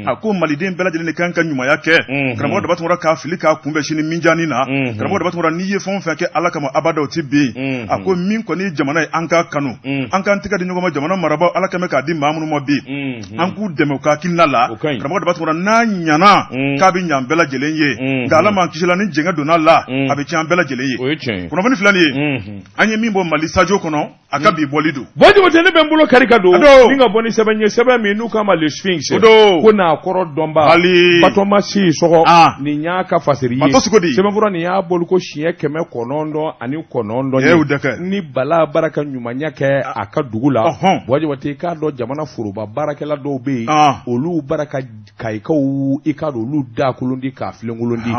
a ko maliden bɛɛ lajɛlen de kan ka ɲumanya kɛ. Karamɔgɔ Daba Tunkara, k'a fili k'a kunbɛn sini minjani na. Karamɔgɔ Daba Tunkara, n'i ye fɛn o fɛn kɛ Ala kama, abada o tɛ bin. A ko min kɔni ye jamana ye, an k'a kanu, an k'an tɛgɛ di ɲɔgɔn ma. Jamana marabaaw, Ala kɛmɛ k'a di maa minnu ma bi, an k'u dɛmɛ u ka hakilina la. Karamɔgɔ Daba Tunkara, n'a ɲana, k'a bɛ ɲɛ an bɛɛ lajɛlen ye, nka Ala m'an kisi la, ni jɛngɛ donna la, a bɛ tiɲɛ an bɛɛ lajɛlen ye. Kunnafoni filɛ nin ye, an ye min bɔ Mali Sajo kɔnɔ, a ka bi bɔli don. Buwa Jabate, ne bɛ n bolo kari ka don ni ka bɔ ni sɛbɛn ye, sɛbɛn min n'u k'a ma Le Sphinx, ko n'a kɔrɔ dɔnba Batɔma Sisɔkɔ, nin y'a ka fasiri ye. Sɛbɛnfura nin y'a bɔli ko siɲɛ 999 ye. Ni Bala bara ka ɲumanya kɛ a ka dugu la, Buwa Jabate, i k'a dɔn jamana foroba baarakɛla dɔw bɛ yen, olu bara ka kayikaw, i k'a dɔn olu da kolon di k'a filenkolon di.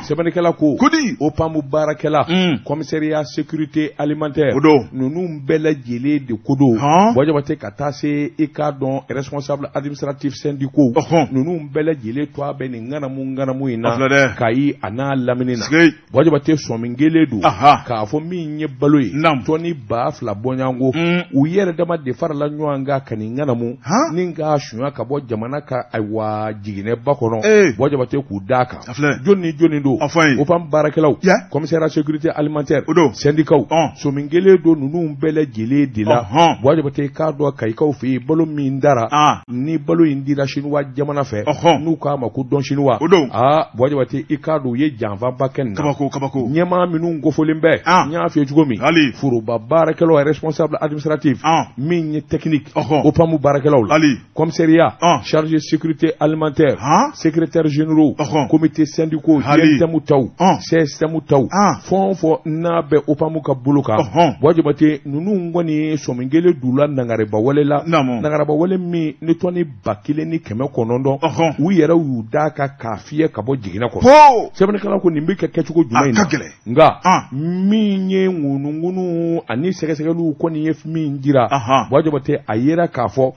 Sɛbɛnnikɛla ko OPAM baarakɛla, commissariat sécurité alimentaire, ninnu bɛɛ lajɛlen de ko don. Buwa Jabate, ka taa se i k'a dɔn responsable administratif syndicaux, ninnu bɛɛ lajɛlen to a bɛ nin ŋanamu in na Kayi a n'a lamini na. Buwa Jabate, sɔmin kelen don k'a fɔ min ye balo ye, tɔni 2000 bɔɲɔgɔnko, u yɛrɛ dama de farala ɲɔgɔn kan ka nin ŋanamu ni k'a sunya ka bɔ jamana ka ayiwa jiginɛba kɔnɔ. Buwa Jabate, k'u d'a kan. Jɔn ni jɔni don? OPAM baarakɛlaw, commissariat sécurité alimentaire, syndicats, sɔmin kelen don ninnu bɛɛ lajɛlen de la. Buwa Jabate, k'a dɔn kayikaw fɛ yen, balo min dara, ni balo in dira Chinois jamana fɛ, n'u k'a ma ko don chinois, Buwa Jabate, i k'a dɔn u ye janfaba kɛ nin na. Kabako ɲɛmaa minnu kofɔlen bɛ, n y'a f'i ye cogo min, foroba baarakɛlaw, responsable administratif, min ye technique, OPAM baarakɛlaw la, commissariat, chargé sécurité alimentaire, secrétaire généraux, comité syndicaux, GTM taw, CSTM taw, fɛn o fɛn n'a bɛ OPAM ka bolo kan Buwa Jabate ninnu kɔni sɔmi kelen d'u la nangareba wale la nangareba wale min ni tɔni 1900 u yɛrɛ y'u da kan k'a fiyɛ ka bɔ jiginɛ kɔnɔ sɛbɛnnikɛla ko nin bɛ kɛ kɛcogo jumɛn in na nka min ye ŋunuŋunu ani sɛgɛsɛgɛliw kɔni ye min jira Buwa Jabate a yera k'a fɔ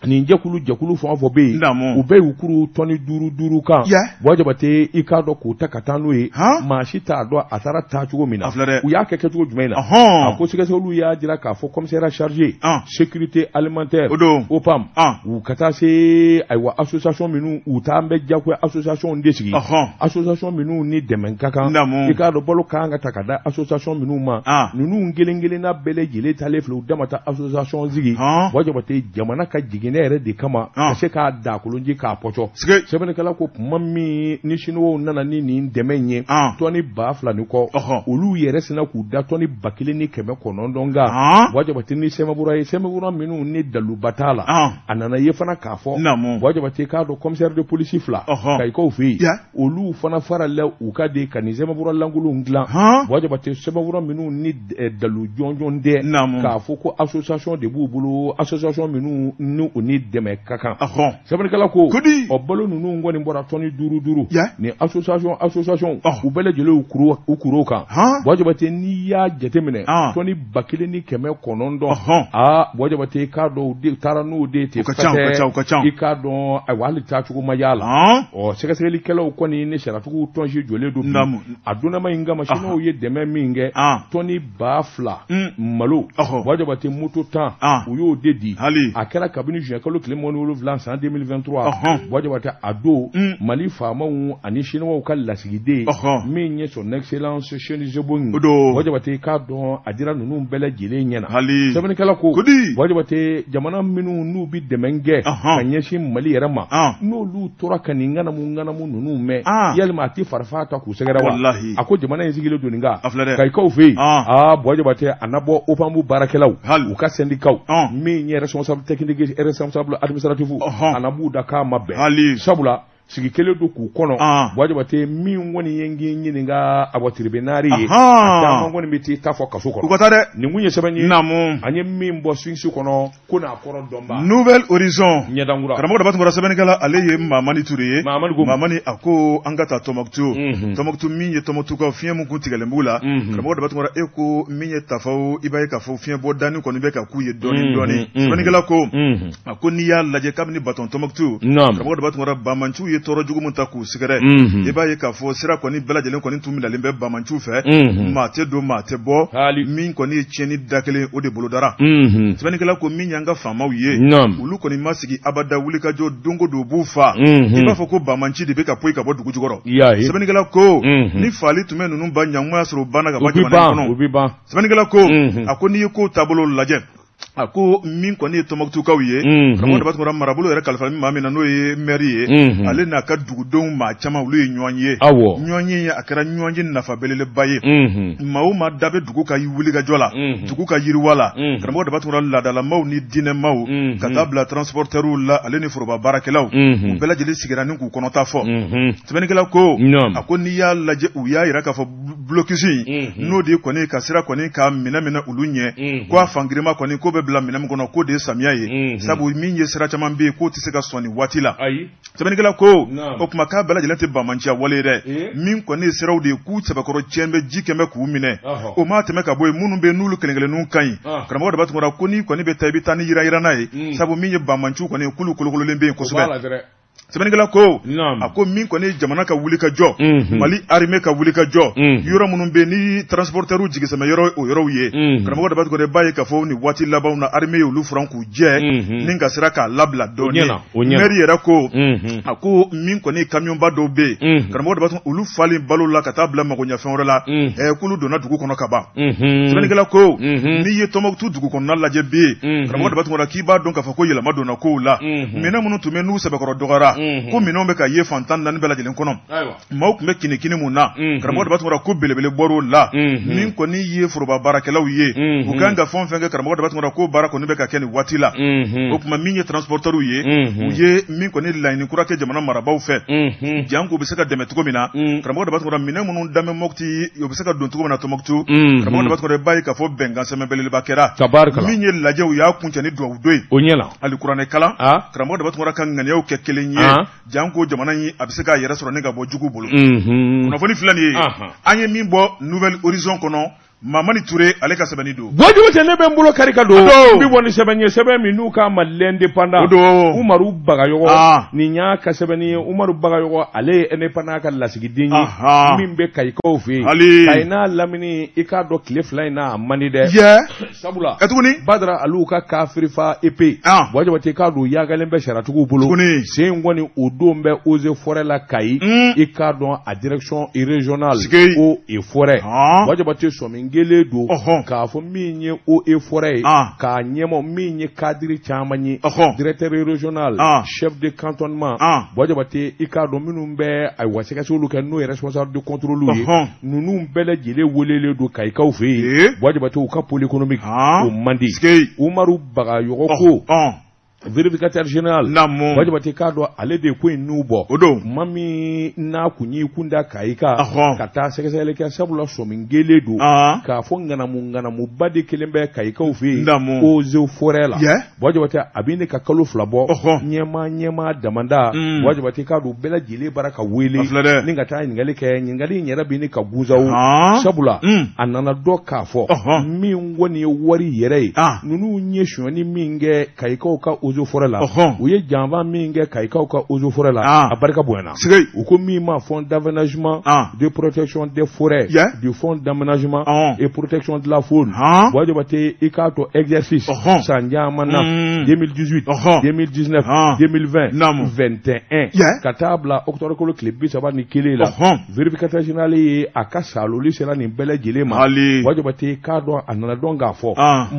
nin jɛkulu jɛkulu fɛn o fɛn bɛ yen u bɛɛ y'u kuru tɔni duuru duuru kan Buwa Jabate i k'a dɔn k'u ta ka taa n'o ye maa si t'a dɔn a taara taa cogo min na u y'a kɛ kɛcogo jumɛn na a ko sɛgɛsɛgɛliw y'a jira k'a fɔ commissariat chargé sécurité alimentaire OPAM u ka taa se ayiwa association minnu u t'an bɛ jagoya association de sigi association minnu ni dɛmɛ ka kan i k'a dɔn balo ka kan ka ta ka da association minnu ma ninnu kelen kelenna bɛɛ lajɛlen taalen filɛ u dama taa association sigi Buwa Jabate jamana ka jiginɛ yɛrɛ de kama ka se k'a dakolonji k'a pɔcɔ sɛbɛnnikɛla ko tuma min ni siniwaw nana ni nin dɛmɛ in ye tɔni 2000 ni kɔ olu yɛrɛ sinna k'u da tɔni 1900 kan Buwa Jabate ni sɛbɛnfura ye sɛbɛnfura minnu ni daluba t'a la a nana ye fana k'a fɔ Buwa Jabate k'a dɔn commissaire de police fila Kayikaw fɛ yen olu fana farala u kan de ka nin sɛbɛnfura lankolonw dilan Buwa Jabate sɛbɛnfura minnu ni dalu jɔnjɔn tɛ k'a fɔ ko association de b'u bolo association minnu ni u ni dɛmɛ ka kan sɛbɛnnikɛla ko ɔ balo ninnu kɔni bɔra tɔni duuru duuru ni association association u bɛɛ lajɛlen u kuru kan Buwa Jabate n'i y'a jateminɛ tɔni 1900 aa Buwa Jabate i k'a dɔn u taara n'o de ten i k'a dɔn ayiwa hali taacogo ma y'a la ɔ sɛgɛsɛgɛlikɛlaw kɔni ni sariyatigiw tɔnsi jɔlen don a donnama in kama siniwaw ye dɛmɛ min kɛ tɔni 2000 malo Buwa Jabate moto 10 u y'o de di a kɛra kabini juin kalo tile 27 san 2023 Buwa Jabate a don Mali faamaw ani siniwaw ka lasigiden min ye son excellence Chen Zebong Buwa Jabate i k'a dɔn a dira ninnu bɛɛ lajɛlen ɲɛna sɛbɛnnikɛla ko Buwa Jabate jamana minnu n'u bɛ dɛmɛ kɛ ka ɲɛsin Mali yɛrɛ ma n'olu tora ka nin ŋanamu ŋanamu ninnu mɛn yalima a tɛ farifa ta k'u sɛgɛrɛ wa a ko jamana in sigilen don nin kan Kayikaw fɛ yen aa Buwa Jabate a na bɔ OPAM baarakɛlaw u ka sɛndikaw min ye responsable technique responsable administratif a na b'u da k'a ma bɛn sabula sigi kelen don k'u kɔnɔ Buwa Jabate min kɔni ye n k'i ɲininka a tribunal ye a caman kɔni bɛ t'i ta fɔ kaso kɔnɔ u ka taa dɛ nin kun ye sɛbɛn ye an ye min bɔ Sphinx kɔnɔ ko n'a kɔrɔ dɔnba Nouvel Horizon ɲɛdankura karamɔgɔ Daba Tunkara sɛbɛnnikɛla ale ye Mamani Ture ye Mamani ko Mamani a ko an ka taa Tɔnbukutu Tɔnbukutu min ye Tɔnbukutukaw fiɲɛ min kun tigɛlen b'u la karamɔgɔ Daba Tunkara e ko min ye tafaw i b'a ye k'a fɔ fiɲɛ bɔ danni kɔni bɛ ka k'u ye dɔɔni dɔɔni sɛbɛnnikɛla ko a ko n'i y'a lajɛ kabini baton Tɔnbukutu karamɔgɔ Daba Tunkara banbaanciw ye tɔɔrɔ jugu min ta k'u sɛgɛrɛ i b'a ye k'a fɔ sira kɔni bɛɛ lajɛlen kɔni tun minɛlen bɛ banbaanciw fɛ maa tɛ don maa tɛ bɔ min kɔni ye tiɲɛni da kelen o de bolodara sɛbɛnnikɛla ko min y'an ka faamaw ye olu kɔni ma sigi abada wulikajɔ don o don b'u fa i b'a fɔ ko banbaanci de bɛ ka poyi ka bɔ dugu jukɔrɔ sɛbɛnnikɛla ko ni faali tun bɛ ninnu ba ɲanguma y'a sɔrɔ u banna ka ban jamana in kɔnɔ sɛbɛnnikɛla ko a ko n'i ye kow taabolo lajɛ a ko min kɔni ye Tɔnbukutukaw ye karamɔgɔ Daba Tunkara marabolo yɛrɛ kalifa maa min na n'o ye mɛri ye ale n'a ka dugudenw maa caman olu ye ɲɔgɔn ye ɲɔgɔn ye a kɛra ɲɔgɔn ye nafa belebeleba ye maa o maa da bɛ dugu ka wulikajɔ la dugu ka yiriwa la karamɔgɔ Daba Tunkara laadalamaw ni diinɛmaw ka taa bila transportɛriw la ale ni foroba baarakɛlaw u bɛɛ lajɛlen sigira ni k'u kɔnɔta fɔ sɛbɛnnikɛla ko a ko n'i y'a lajɛ u y'a jira k'a fɔ blocus in n'o de kɔni ka sira kɔni ka minɛ minɛ olu ɲɛ ko a fangirima kɔni ko bɛ bila minɛ min kɔnɔ k'o de ye samiya ye sabu min ye sira caman bɛ yen k'o tɛ se ka sɔn nin waati la sɛbɛnnikɛla ko o tuma k'a bɛɛ lajɛlen tɛ banbaanciya wale ye dɛ min kɔni ye siraw de ye k'u sɛbɛkɔrɔ tiɲɛ bɛ ji kɛn bɛ k'u minɛ o maa tɛmɛ ka bɔ yen minnu bɛ n'olu kelen kelenninw ka ɲi karamɔgɔ Daba Tunkara ko n'i kɔni bɛ taa i bɛ taa ni yiranyiranna ye sabu min ye banbaanciw kɔni k'olu kolokololen bɛ yen kosɛbɛ Sɛbɛnnikɛla ko a ko min kɔni ye jamana ka wuli ka jɔ Mali armée ka wuli ka jɔ yɔrɔ minnu bɛ ni transporteurs jigisɛmɛ yɔrɔ o yɔrɔw ye karamɔgɔ Daba Tunkara b'a ye k'a fɔ nin waati labanw na armée ye olu furan k'u jɛ ni ka sira k'a labila dɔɔnin maire yɛrɛ ko a ko min kɔni kamiyɔnba dɔw bɛ yen karamɔgɔ Daba Tunkara olu falen balo la ka taa bila magoɲɛfɛn wɛrɛ la k'olu donna dugu kɔnɔ ka ban sɛbɛnnikɛla ko n'i ye Tɔnbukutu dugu kɔnɔna lajɛ bi karamɔgɔ Daba Tunkara k'i b'a dɔn k'a fɔ ko yɛlɛma donna kow la minɛn minnu tun bɛ n'u sɛbɛkɔrɔ dɔgɔyara Tunkara ko minɛnw bɛ ka ye fan 14 bɛɛ lajɛlen kɔnɔ maaw tun bɛ kinikini mun na karamɔgɔ Daba Tunkara ko belebele bɔr'o la min kɔni ye foroba baarakɛlaw ye u kan ka fɛn o fɛn kɛ karamɔgɔ Daba Tunkara ko baara kɔni bɛ ka kɛ nin waati la o tuma min ye transporteurs ye u ye min kɔni laɲini kura kɛ jamana marabaaw fɛ janko u bɛ se ka dɛmɛ cogo min na karamɔgɔ Daba Tunkara minɛn minnu danbɛ Mɔti u bɛ se ka don cogo min na Tɔnbukutu karamɔgɔ Daba Tunkara i b'a ye k'a fɔ bɛnkan sɛbɛn belebeleba kɛra min ye lajɛ u y'a kuncɛ ni dugawu don ye o ɲɛna alikuranɛ kalan karamɔgɔ Daba Tunkara ka ŋaniyaw kɛ kelen ye janko jamana in a bɛ se k'a yɛrɛ sɔrɔ ni ka bɔ jugu bolo kunnafoni filɛ nin ye an ye min bɔ Nouvel Horizon kɔnɔ Mamani Ture ale ka sɛbɛnni don. Buwa Jabate ne bɛ n bolo kari ka don. N bɛ bɔ ni sɛbɛn ye sɛbɛn min n'u k'a ma l'Indépendant. O don. Umaru Bagayɔgɔ. Nin y'a ka sɛbɛnni ye Umaru Bagayɔgɔ ale ye Indépendant ka lasigiden ye. Min bɛ Kayikaw fɛ yen. Ali. Kayi n'a lamini i k'a dɔn tile 2 in na a man di dɛ. Yɛ. Sabula. Ka tuguni. Badara Aliw ka kafirifa épée. Buwa Jabate i k'a dɔn yaagalen bɛ sariyatigiw bolo. Tuguni. Sen in kɔni o don bɛ Eaux et Forêts la Kayi. I k'a dɔn a direction régionale. Sikeyi. Eaux et Forêts. Buwa Jabate sɔmi kelen don. K'a fɔ min ye Eaux et Forêts ye. K'a ɲɛmɔgɔ min ye cadre caman ye. Directeur régional. Chef de cantonnement. Buwa Jabate i k'a dɔn minnu bɛ ayiwa sɛgɛsɛgɛliw kɛ n'o ye responsable de contrôle ye. Ninnu bɛɛ lajɛlen welelen don Kayikaw fɛ yen. Buwa Jabate u ka pôle économique. O man di. Umaru Bagayɔgɔ ko. Vérificateur général. Naamu. Buwa Jabate k'a dɔn ale de ye ko in n'u bɔ. O don. Maa min n'a kun y'i kun da Kayi kan. Ka taa sɛgɛsɛgɛli kɛ sabula sɔmi kelen don. K'a fɔ ŋanamu ŋanamuba de kelen bɛ Kayikaw fɛ yen. Naamu. Eaux et Forêts la. Buwa Jabate a bɛ ne ka kalo 2 bɔ. Ɲɛmaa ɲɛmaa damanda. Buwa Jabate k'a dɔn bɛɛ lajɛlen bara ka wele. A filɛ dɛ. Ni ka taa ɲininkali kɛ ɲininkali in yɛrɛ bɛ ne ka guzaw. Sabula. A nana dɔn k'a fɔ. Min kɔni ye wari yɛrɛ ye. Ninnu ye sonyani min kɛ Kayikaw ka Eaux et Forêts la u ye janfa min kɛ Kayikaw ka Eaux et Forêts la a barika bonyana u ko min ma fonds d'aménagement de protection des forêts du fonds d'aménagement et protection de la faune Buwa Jabate i k'a to exercice san caman na 2018 2019 2020 21 ka taa bila octobre kalo tile 31 la vérificateur général ye a ka saloli sera nin bɛɛ lajɛlen ma Buwa Jabate k'a dɔn a nana dɔn k'a fɔ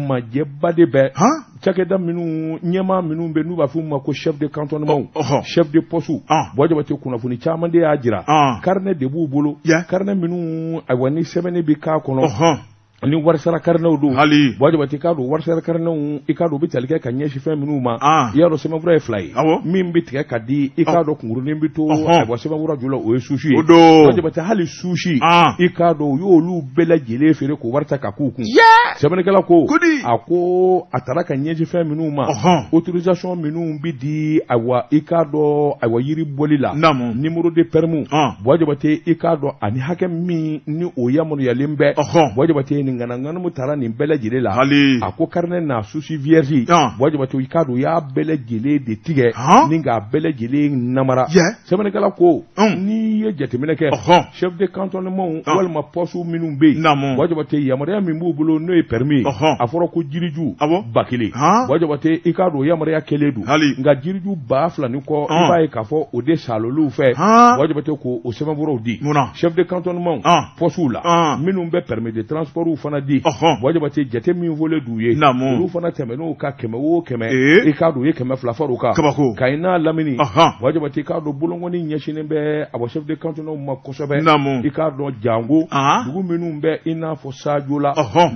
majɛba de bɛ cakɛda minnu ɲɛmaa minnu bɛ n'u b'a f'u ma ko chef de cantonnement chef de poste Buwa Jabate kunnafoni caman de y'a jira carnet de b'u bolo carnet minnu ayiwa ni sɛbɛnni bɛ k'a kɔnɔ ni warisara carnetw don Buwa Jabate k'a dɔn warisara carnetw i k'a dɔn u bɛ tali kɛ ka ɲɛsin fɛn minnu ma i y'a dɔn sɛbɛnfura ye 2 ye min bɛ tigɛ ka di i k'a dɔn kunkurunin bɛ to ayiwa sɛbɛnfura ju la o ye souche ye Buwa Jabate hali souche i k'a dɔn u y'olu bɛɛ lajɛlen feere k'o wari ta ka k'u kun sɛbɛnnikɛla ko a ko a taara ka ɲɛsin fɛn minnu ma autorisation minnu bɛ di ayiwa i k'a dɔn ayiwa yiri bɔli la numéro de permis Buwa Jabate i k'a dɔn ani hakɛ min ni o yamaruyalen bɛ Buwa Jabate nin ŋanaŋanamu taara nin bɛɛ lajɛlen la a ko carnet n'a souche vierge Buwa Jabate i k'a dɔn u y'a bɛɛ lajɛlen de tigɛ ni k'a bɛɛ lajɛlen namara sɛbɛnnikɛla ko n'i ye jateminɛ kɛ chef de cantonnement walima poste minnu bɛ yen Buwa Jabate yamaruya min b'u bolo n'o ye permis ye a fɔra ko jiriju 1000 Buwa Jabate i k'a dɔn yamaruya kelen don nka jiriju 2000 ni kɔ i b'a ye k'a fɔ o de saloliw fɛ Buwa Jabate ko o sɛbɛnfuraw di chef de cantonnement poste la minnu bɛ permis de transport fana di Buwa Jabate jate min fɔlen d'u ye olu fana tɛmɛn'o kan 100 o 100 i k'a dɔn u ye 200 far'u kan Kayi n'a lamini Buwa Jabate i k'a dɔn bolonkɔni ɲɛsinnen bɛ a bɔ chef de cantonnement ma kosɛbɛ i k'a dɔn jango dugu minnu bɛ i n'a fɔ Sajola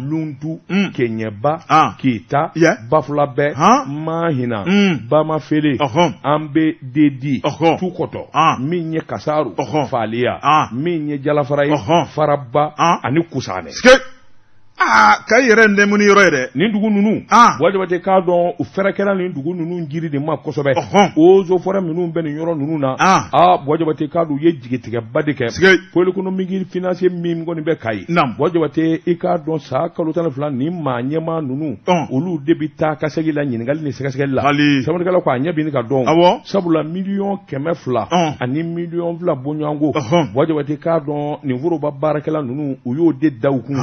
Luntu Keɲɛba Kita Bafulabɛ Mahina Bamafele an bɛ Dedi Tukɔtɔ min ye Kasaru Faliya min ye Jalafara ye Faraba ani Kusanɛ Kayi yɛrɛ nɛmuni yɔrɔ ye dɛ nin dugu ninnu Buwa Jabate k'a dɔn u fɛrɛ kɛra nin dugu ninnu jiri de ma kosɛbɛ Eaux et Forêts minnu bɛ nin yɔrɔ ninnu na Buwa Jabate k'a dɔn u ye jigitigɛba de kɛ pôle économique financier min kɔni bɛ Kayi Buwa Jabate i k'a dɔn san kalo 12 nin maa ɲɛmaa ninnu olu de bɛ taa ka segin la ɲininkali ni sɛgɛsɛgɛli la sɛbɛnnikɛla ko a ɲɛ bɛ ka dɔn sabula 200,000 ani 2,000,000 bɔɲɔgɔnko Buwa Jabate k'a dɔn nin foroba baarakɛla ninnu u y'o de da u kun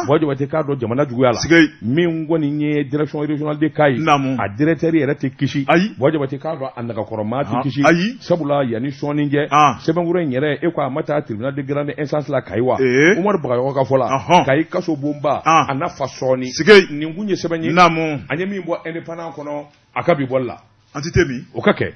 Buwa Jabate k'a dɔn jamana juguya la min kɔni ye direction régionale de Kayi a directeur yɛrɛ tɛ kisi Buwa Jabate k'a dɔn a nagakɔrɔmaa tɛ kisi sabula yanni sɔɔni cɛ sɛbɛnfura in yɛrɛ e ko a ma taa tribunal de grande instance la Kayi wa Umaru Bagayɔgɔ ka fɔ la Kayi kaso bonba a n'a fa sɔɔni nin kun ye sɛbɛn ye an ye min bɔ Indépendant kɔnɔ a ka bi bɔli la an tɛ min o ka kɛ.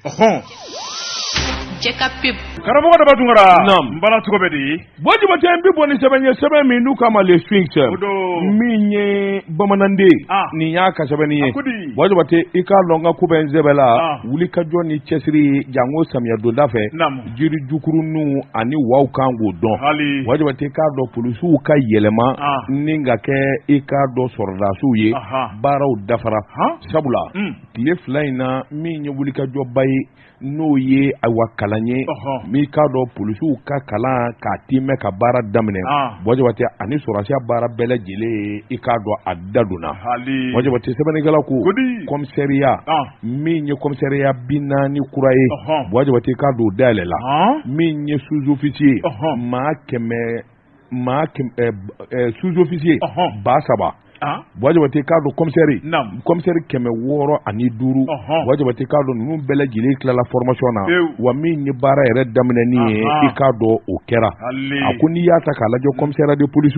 Jɛka pub. Karamɔgɔ Daba Tunkara. Naam. N bala cogo bɛ di? Buwa Jabate, n bɛ bɔ ni sɛbɛn ye, sɛbɛn min n'u k'a ma Le Sphinx. O don. Min ye bamananden. Ah. Nin y'a ka sɛbɛnni ye. A ko di? Buwa Jabate, i k'a dɔn n ka ko bɛ n sɛbɛ la. Ah. Wulikajɔ ni cɛsiri janko samiya donda fɛ. Naamu. Jiri jukuruninw ani waw kan k'o dɔn. Hali. Buwa Jabate, i k'a dɔn polisiw ka yɛlɛma. Ah. Ni ka kɛ i k'a dɔn sɔrɔdasiw ye. Aha. Baaraw dafara. Han? Sabula. Tile 2 in na, min ye wulikajɔba ye, n'o ye ayiwa kalan ye, n'i k'a dɔn polisiw ka kalan k'a tiimɛ ka baara daminɛ. Buwa Jabate, ani sɔrɔdasiya baara bɛɛ lajɛlen ye, i k'a dɔn a da donna. Buwa Jabate, sɛbɛnnikɛla ko commissariat, min ye commissariat 40 kura ye, Buwa Jabate, i k'a dɔn o dayɛlɛla. Min ye sous-officier maa kɛmɛ maa sous-officier 3000. Buwa Jabate, k'a dɔn commissaire, commissaire 605. Buwa Jabate, k'a dɔn ninnu bɛɛ lajɛlen tilala formation na. Wa min ye baara yɛrɛ daminɛni ye, i k'a dɔn o kɛra. A ko n'i y'a ta k'a lajɛ, commissariat de police,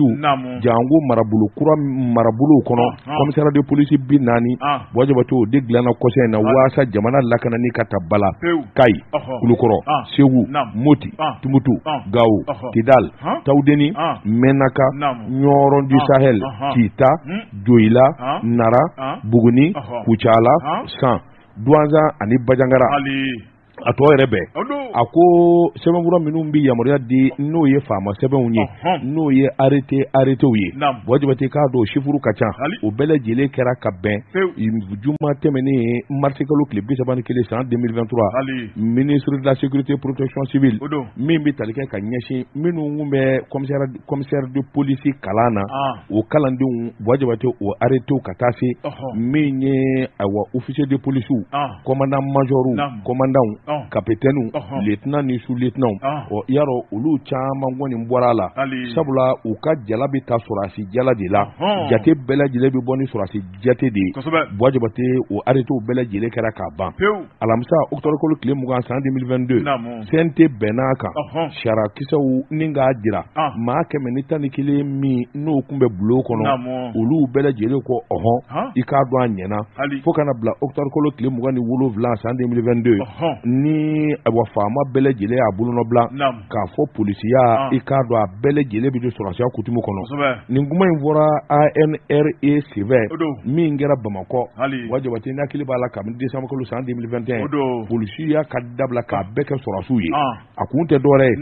janko marabolo kura marabolow kɔnɔ, commissariat de police 40, Buwa Jabate, o de dilanna kɔsa in na waasa jamana lakanani ka ta ba la. Kayi, Kulukɔrɔ, Segu, Moti, Tumutu, Gawo, Kidal, Tawudeni, Mɛnaka, Ɲɔrɔn du Sahel, Kita, Joyila, Nara, Buguni, Kucala, San, Duwanzan ani Bajangara. A tɔ yɛrɛ bɛɛ. A ko sɛbɛnfura minnu bɛ yamaruya di, n'o ye faama sɛbɛnw ye, n'o ye arrêtéw ye, Buwa Jabate, k'a dɔn chiffre ka ca. O bɛɛ lajɛlen kɛra ka bɛn juma tɛmɛnen, marisi kalo tile 31 san 2023. Ministre de la Sécurité, Protection civile, min bɛ tali kɛ ka ɲɛsin minnu kun bɛ commissaire de police kalan na, o kalandenw, Buwa Jabate, o arrêtéw ka taa se min ye ayiwa officier de police, commandant major, commandant, capitaine, lieutenant ni sous-lieutenant. Ɔ, i y'a dɔn olu caman kɔni bɔra a la, sabula u ka jala bɛ ta sɔrɔdasi jala de la, jate bɛɛ lajɛlen bɛ bɔ ni sɔrɔdasi jate de ye. Buwa Jabate, o arrêtéw bɛɛ lajɛlen kɛra k'a ban alamisa octobre kalo tile 20 san 2022. CNT bɛnna a kan sariyakisɛw ni k'a jira maa 111 min n'o tun bɛ bulon kɔnɔ, olu bɛɛ lajɛlen ko ɔhɔn, i k'a dɔn a ɲɛna, fo kana bila octobre kalo tile 27 san 2022, ni ayiwa faama bɛɛ lajɛlen y'a bolonɔ bila k'a fɔ polisiya, i k'a dɔn a bɛɛ lajɛlen bɛ don sɔrɔdasiya coutume kɔnɔ. Nin kuma in fɔra ANRE senfɛ min kɛra Bamakɔ. Buwa Jabate, n hakili b'a la kabini décembre kalo san 2021, polisiya ka dabila k'a bɛɛ kɛ sɔrɔdasiw ye. A kun tɛ dɔwɛrɛ ye,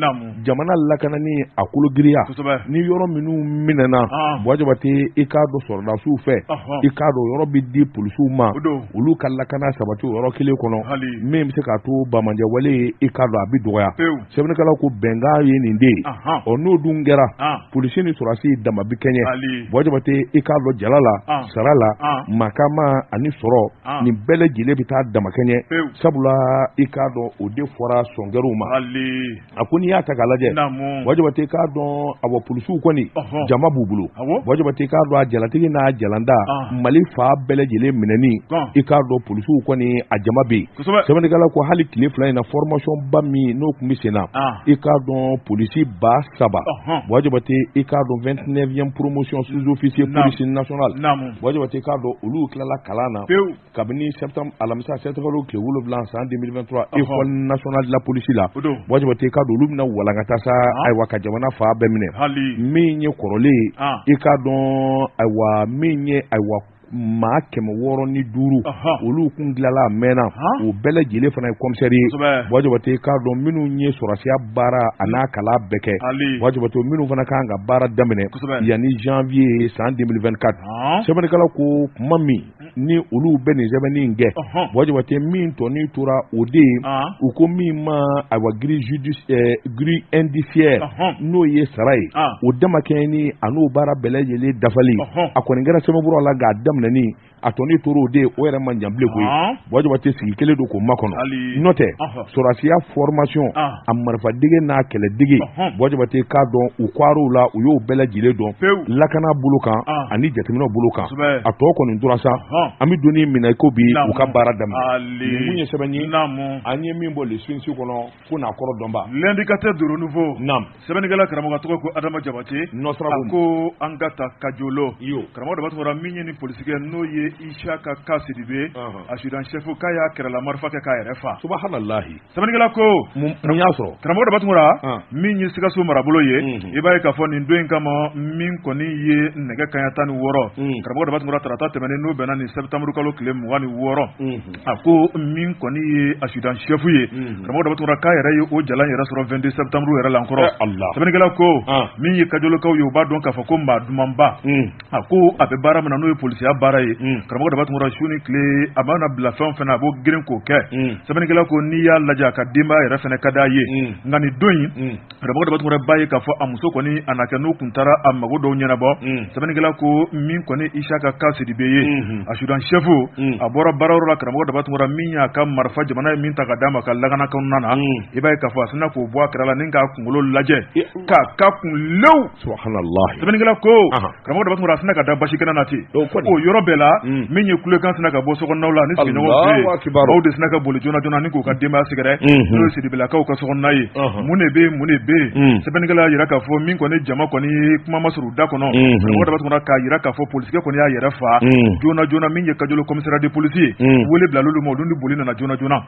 jamana lakanani a kologiriya ni yɔrɔ minnu minɛna, Buwa Jabate, i k'a dɔn sɔrɔdasiw fɛ, i k'a dɔn yɔrɔ bɛ di polisiw ma, olu ka lakana sabati o yɔrɔ kelen kɔnɔ, min bɛ se k'a to bamanjɛwale ye, i k'a dɔn a bɛ dɔgɔya. Sɛbɛnnikɛlaw ko bɛnkan ye nin de ye. Ɔ, n'o dun kɛra, polisi ni sɔrɔdasi dama bɛ kɛɲɛ. Buwa Jabate, i k'a dɔn jala la, sara la, makama ani sɔrɔ, nin bɛɛ lajɛlen bɛ taa dama kɛɲɛ, sabula i k'a dɔn o de fɔra sɔnkɛriw ma. A ko n'i y'a ta k'a lajɛ, Buwa Jabate, i k'a dɔn awɔ polisiw kɔni jama b'u bolo. Buwa Jabate, i k'a dɔn a jalatigi n'a jalanda, Mali fa bɛɛ lajɛlen minɛni, i k'a dɔn polisiw kɔni a jama bɛ yen. Sɛbɛnnikɛla ko hali tile 2 in na, formation ba min n'o tun bɛ sen na, i k'a dɔn polisi 3000, Buwa Jabate, i k'a dɔn 29e promotion sous-officier police nationale, Buwa Jabate, i k'a dɔn olu tilala kalan na kabini septembre, alamisa septembre kalo tile 7 san 2023, École nationale de la police la. Buwa Jabate, i k'a dɔn olu bɛna walankata sa, ayiwa, ka jamana fa bɛɛ minɛ. Min ye kɔrɔlen ye, i k'a dɔn ayiwa min ye ayiwa maa 605, olu kun tilala a mɛnna, o bɛɛ lajɛlen fana ye commissaire ye. Buwa Jabate, i k'a dɔn minnu ye sɔrɔdasiya baara a n'a kalan bɛɛ kɛ, Buwa Jabate, minnu fana kan ka baara daminɛ yanni janvier san 2024. Sɛbɛnnikɛla ko kuma min ni olu bɛ nin sɛbɛnni in kɛ, Buwa Jabate, min tɔni tora o de ye, u ko min ma ayiwa grille judiciaire, grille indiciaire, n'o ye sara ye, o damakɛɲɛ ni a n'o baara bɛɛ lajɛlen dafali, a kɔni kɛra sɛbɛnfura la, nka a daminɛni a tɔni tora o de ye, o yɛrɛ man jan bilen koyi. Buwa Jabate sigi kelen don k'o makɔnɔ, n'o tɛ sɔrɔdasiya formation a marifadege n'a kɛlɛdege, Buwa Jabate, k'a dɔn u kɔrɔw la, u y'o bɛɛ lajɛlen dɔn lakana bolo kan ani jateminɛw bolo kan. A tɔ kɔni tora sa. An bɛ don min na i ko bi u ka baara daminɛ. Nin mun ye sɛbɛn ye an ye min bɔ Le Sphinx kɔnɔ ko n'a kɔrɔ dɔnba. L'indicateur du renouveau. Naam. Sɛbɛnnikɛla karamɔgɔ tɔgɔ ko Adama Jabate. Nɔsara a ko an ka taa Kajolo. Karamɔgɔ Daba Tunkara min ye ni polisikɛ n'o ye Isaka Ka Sidibe. Adjudant chef k'a y'a kɛrɛla marifa kɛ k'a yɛrɛ fa. Subahanallahi. Sɛbɛnnikɛla ko. Mun y'a sɔrɔ. Karamɔgɔ Daba Tunkara. Min ye Sikaso marabolo ye. I b'a ye k'a fɔ nin don in kama min kɔni ye nɛgɛ kanɲɛ 16. Karamɔgɔ Daba Tunkara tarata tɛmɛnen n'o bɛnna nin septembre kalo tile 26. A ko min kɔni ye adjudant chef ye. Karamɔgɔ Daba Tunkara k'a yɛrɛ ye o jalan yɛrɛ sɔrɔ 22 septembre yɛrɛ la nkɔrɔ. Sɛbɛnnikɛla ko. Min ye Kajolokaw ye u b'a dɔn k'a fɔ ko maa dumanba. A ko a bɛ baara min na n'o ye polisiya baara ye. Karamɔgɔ Daba Tunkara su ni tile a mana bila fɛn o fɛn na a b'o girin k'o kɛ. Sɛbɛnnikɛla ko n'i y'a lajɛ a ka denbaya yɛrɛ fana ka d'a ye. Nka nin don in. Karamɔgɔ Daba Tunkara b'a ye k'a fɔ a muso kɔni a na kɛ n'u kun taara a mago dɔw ɲɛnabɔ. Sɛbɛnnikɛla ko min kɔni Isaka Ka Sidibe ye. Adjudant chef a bɔra baarayɔrɔ la karamɔgɔ Daba Tunkara min y'a ka marifa jamana ye min ta ka d'a ma ka lakana kɔnɔna na. I b'a ye k'a fɔ a sinna k'o bɔ a kɛrɛ la ni k'a kunkolo lajɛ. K'a ka kun lew. Subahanallahi. Sɛbɛnnikɛla ko. Karamɔgɔ Daba Tunkara a sinna ka da basi kɛnɛ na ten. O yɔrɔ bɛɛ la. Min ye kulekan sinna ka bɔ sokɔnɔnaw la ni sigiɲɔgɔnw fɛ yen. Maaw de sinna ka boli joona joona ni k'u ka denbaya sɛgɛrɛ. N'o ye Sidibelakaw ka sokɔnɔna ye. Mun de bɛ yen mun de bɛ yen. Sɛbɛnnikɛla y'a jira k'a fɔ min kɔni jama kɔni kuma ma sɔrɔ u da kɔnɔ. Karamɔgɔ Daba Tunkara k'a jira k'a fɔ polisikɛ kɔni y'a yɛrɛ fa. Joona joona min ye Kajolo commissariat de police ye. Wele bilal'olu ma olu ni boli nana joona joona.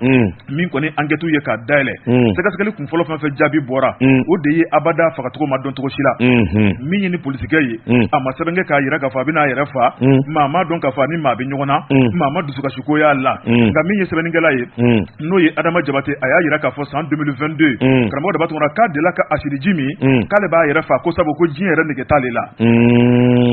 Min kɔni enquête ye k'a dayɛlɛ. Sɛgɛsɛgɛli kun fɔlɔ fɛn fɛn jaabi bɔra. O de ye abada fagacogo ma dɔn cogo si la. Min ye ni polisikɛ ye. A ma sɛbɛn kɛ k'a jira k'a fɔ a bɛna a yɛrɛ fa. Maa ma dɔn k'a fɔ a ni maa bɛ ɲɔgɔn na. Maa ma dusukasiko y'a la. Nka min ye sɛbɛnnikɛla ye. N'o ye Adama Jabate a y'a jira k'a fɔ san 2022. Karamɔgɔ Daba Tunkara k'a delila ka asidiji min. K'ale b'a yɛrɛ fa ko sabu ko diɲɛ yɛrɛ nege t'ale la.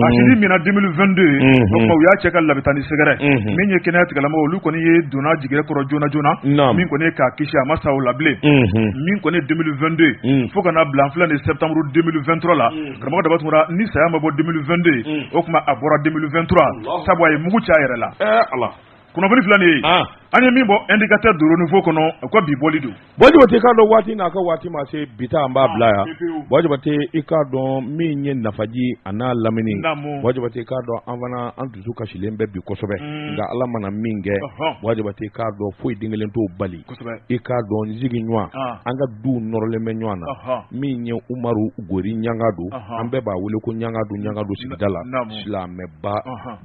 Asidi minna 2022. O tuma u y'a cɛ ka labitani sɛgɛrɛ. Min ye kɛnɛya tigilamɔgɔw olu kɔni ye donna jigin kɔrɔ joona joona. Min kɔni ye k'a kisi a ma sa o la bilen. Min kɔni ye 2022. Fo ka na bila an filɛ nin septembre 2023 la. Karamɔgɔ Daba Tunkara ni saya ma bɔ 2022. O tuma a bɔra 2023. Sabu a ye mugu ci a yɛrɛ la. Ala. Kunnafoni filɛ nin ye. An ye min bɔ indicateur du renouveau kɔnɔ u ka bi bɔli don. Buwa Jabate i k'a dɔn waati n'a ka waati ma se bi ta an b'a bila yan. Buwa Jabate i k'a dɔn min ye nafaji a n'a lamini. Buwa Jabate i k'a dɔn an fana an dusu kasilen bɛ bi kosɛbɛ. Nka Ala mana min kɛ. Buwa Jabate i k'a dɔn foyi den kelen t'o bali. I k'a dɔn n sigiɲɔgɔn an ka duw nɔrɔlen bɛ ɲɔgɔn na. Min ye Umaru Gori Ɲangadu an bɛɛ b'a wele ko Ɲangadu Ɲangadu sigida la silamɛba.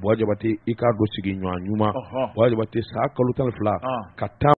Buwa Jabate i k'a dɔn sigiɲɔgɔn ɲuman. Buwa Jabate san kalo 12 ka taa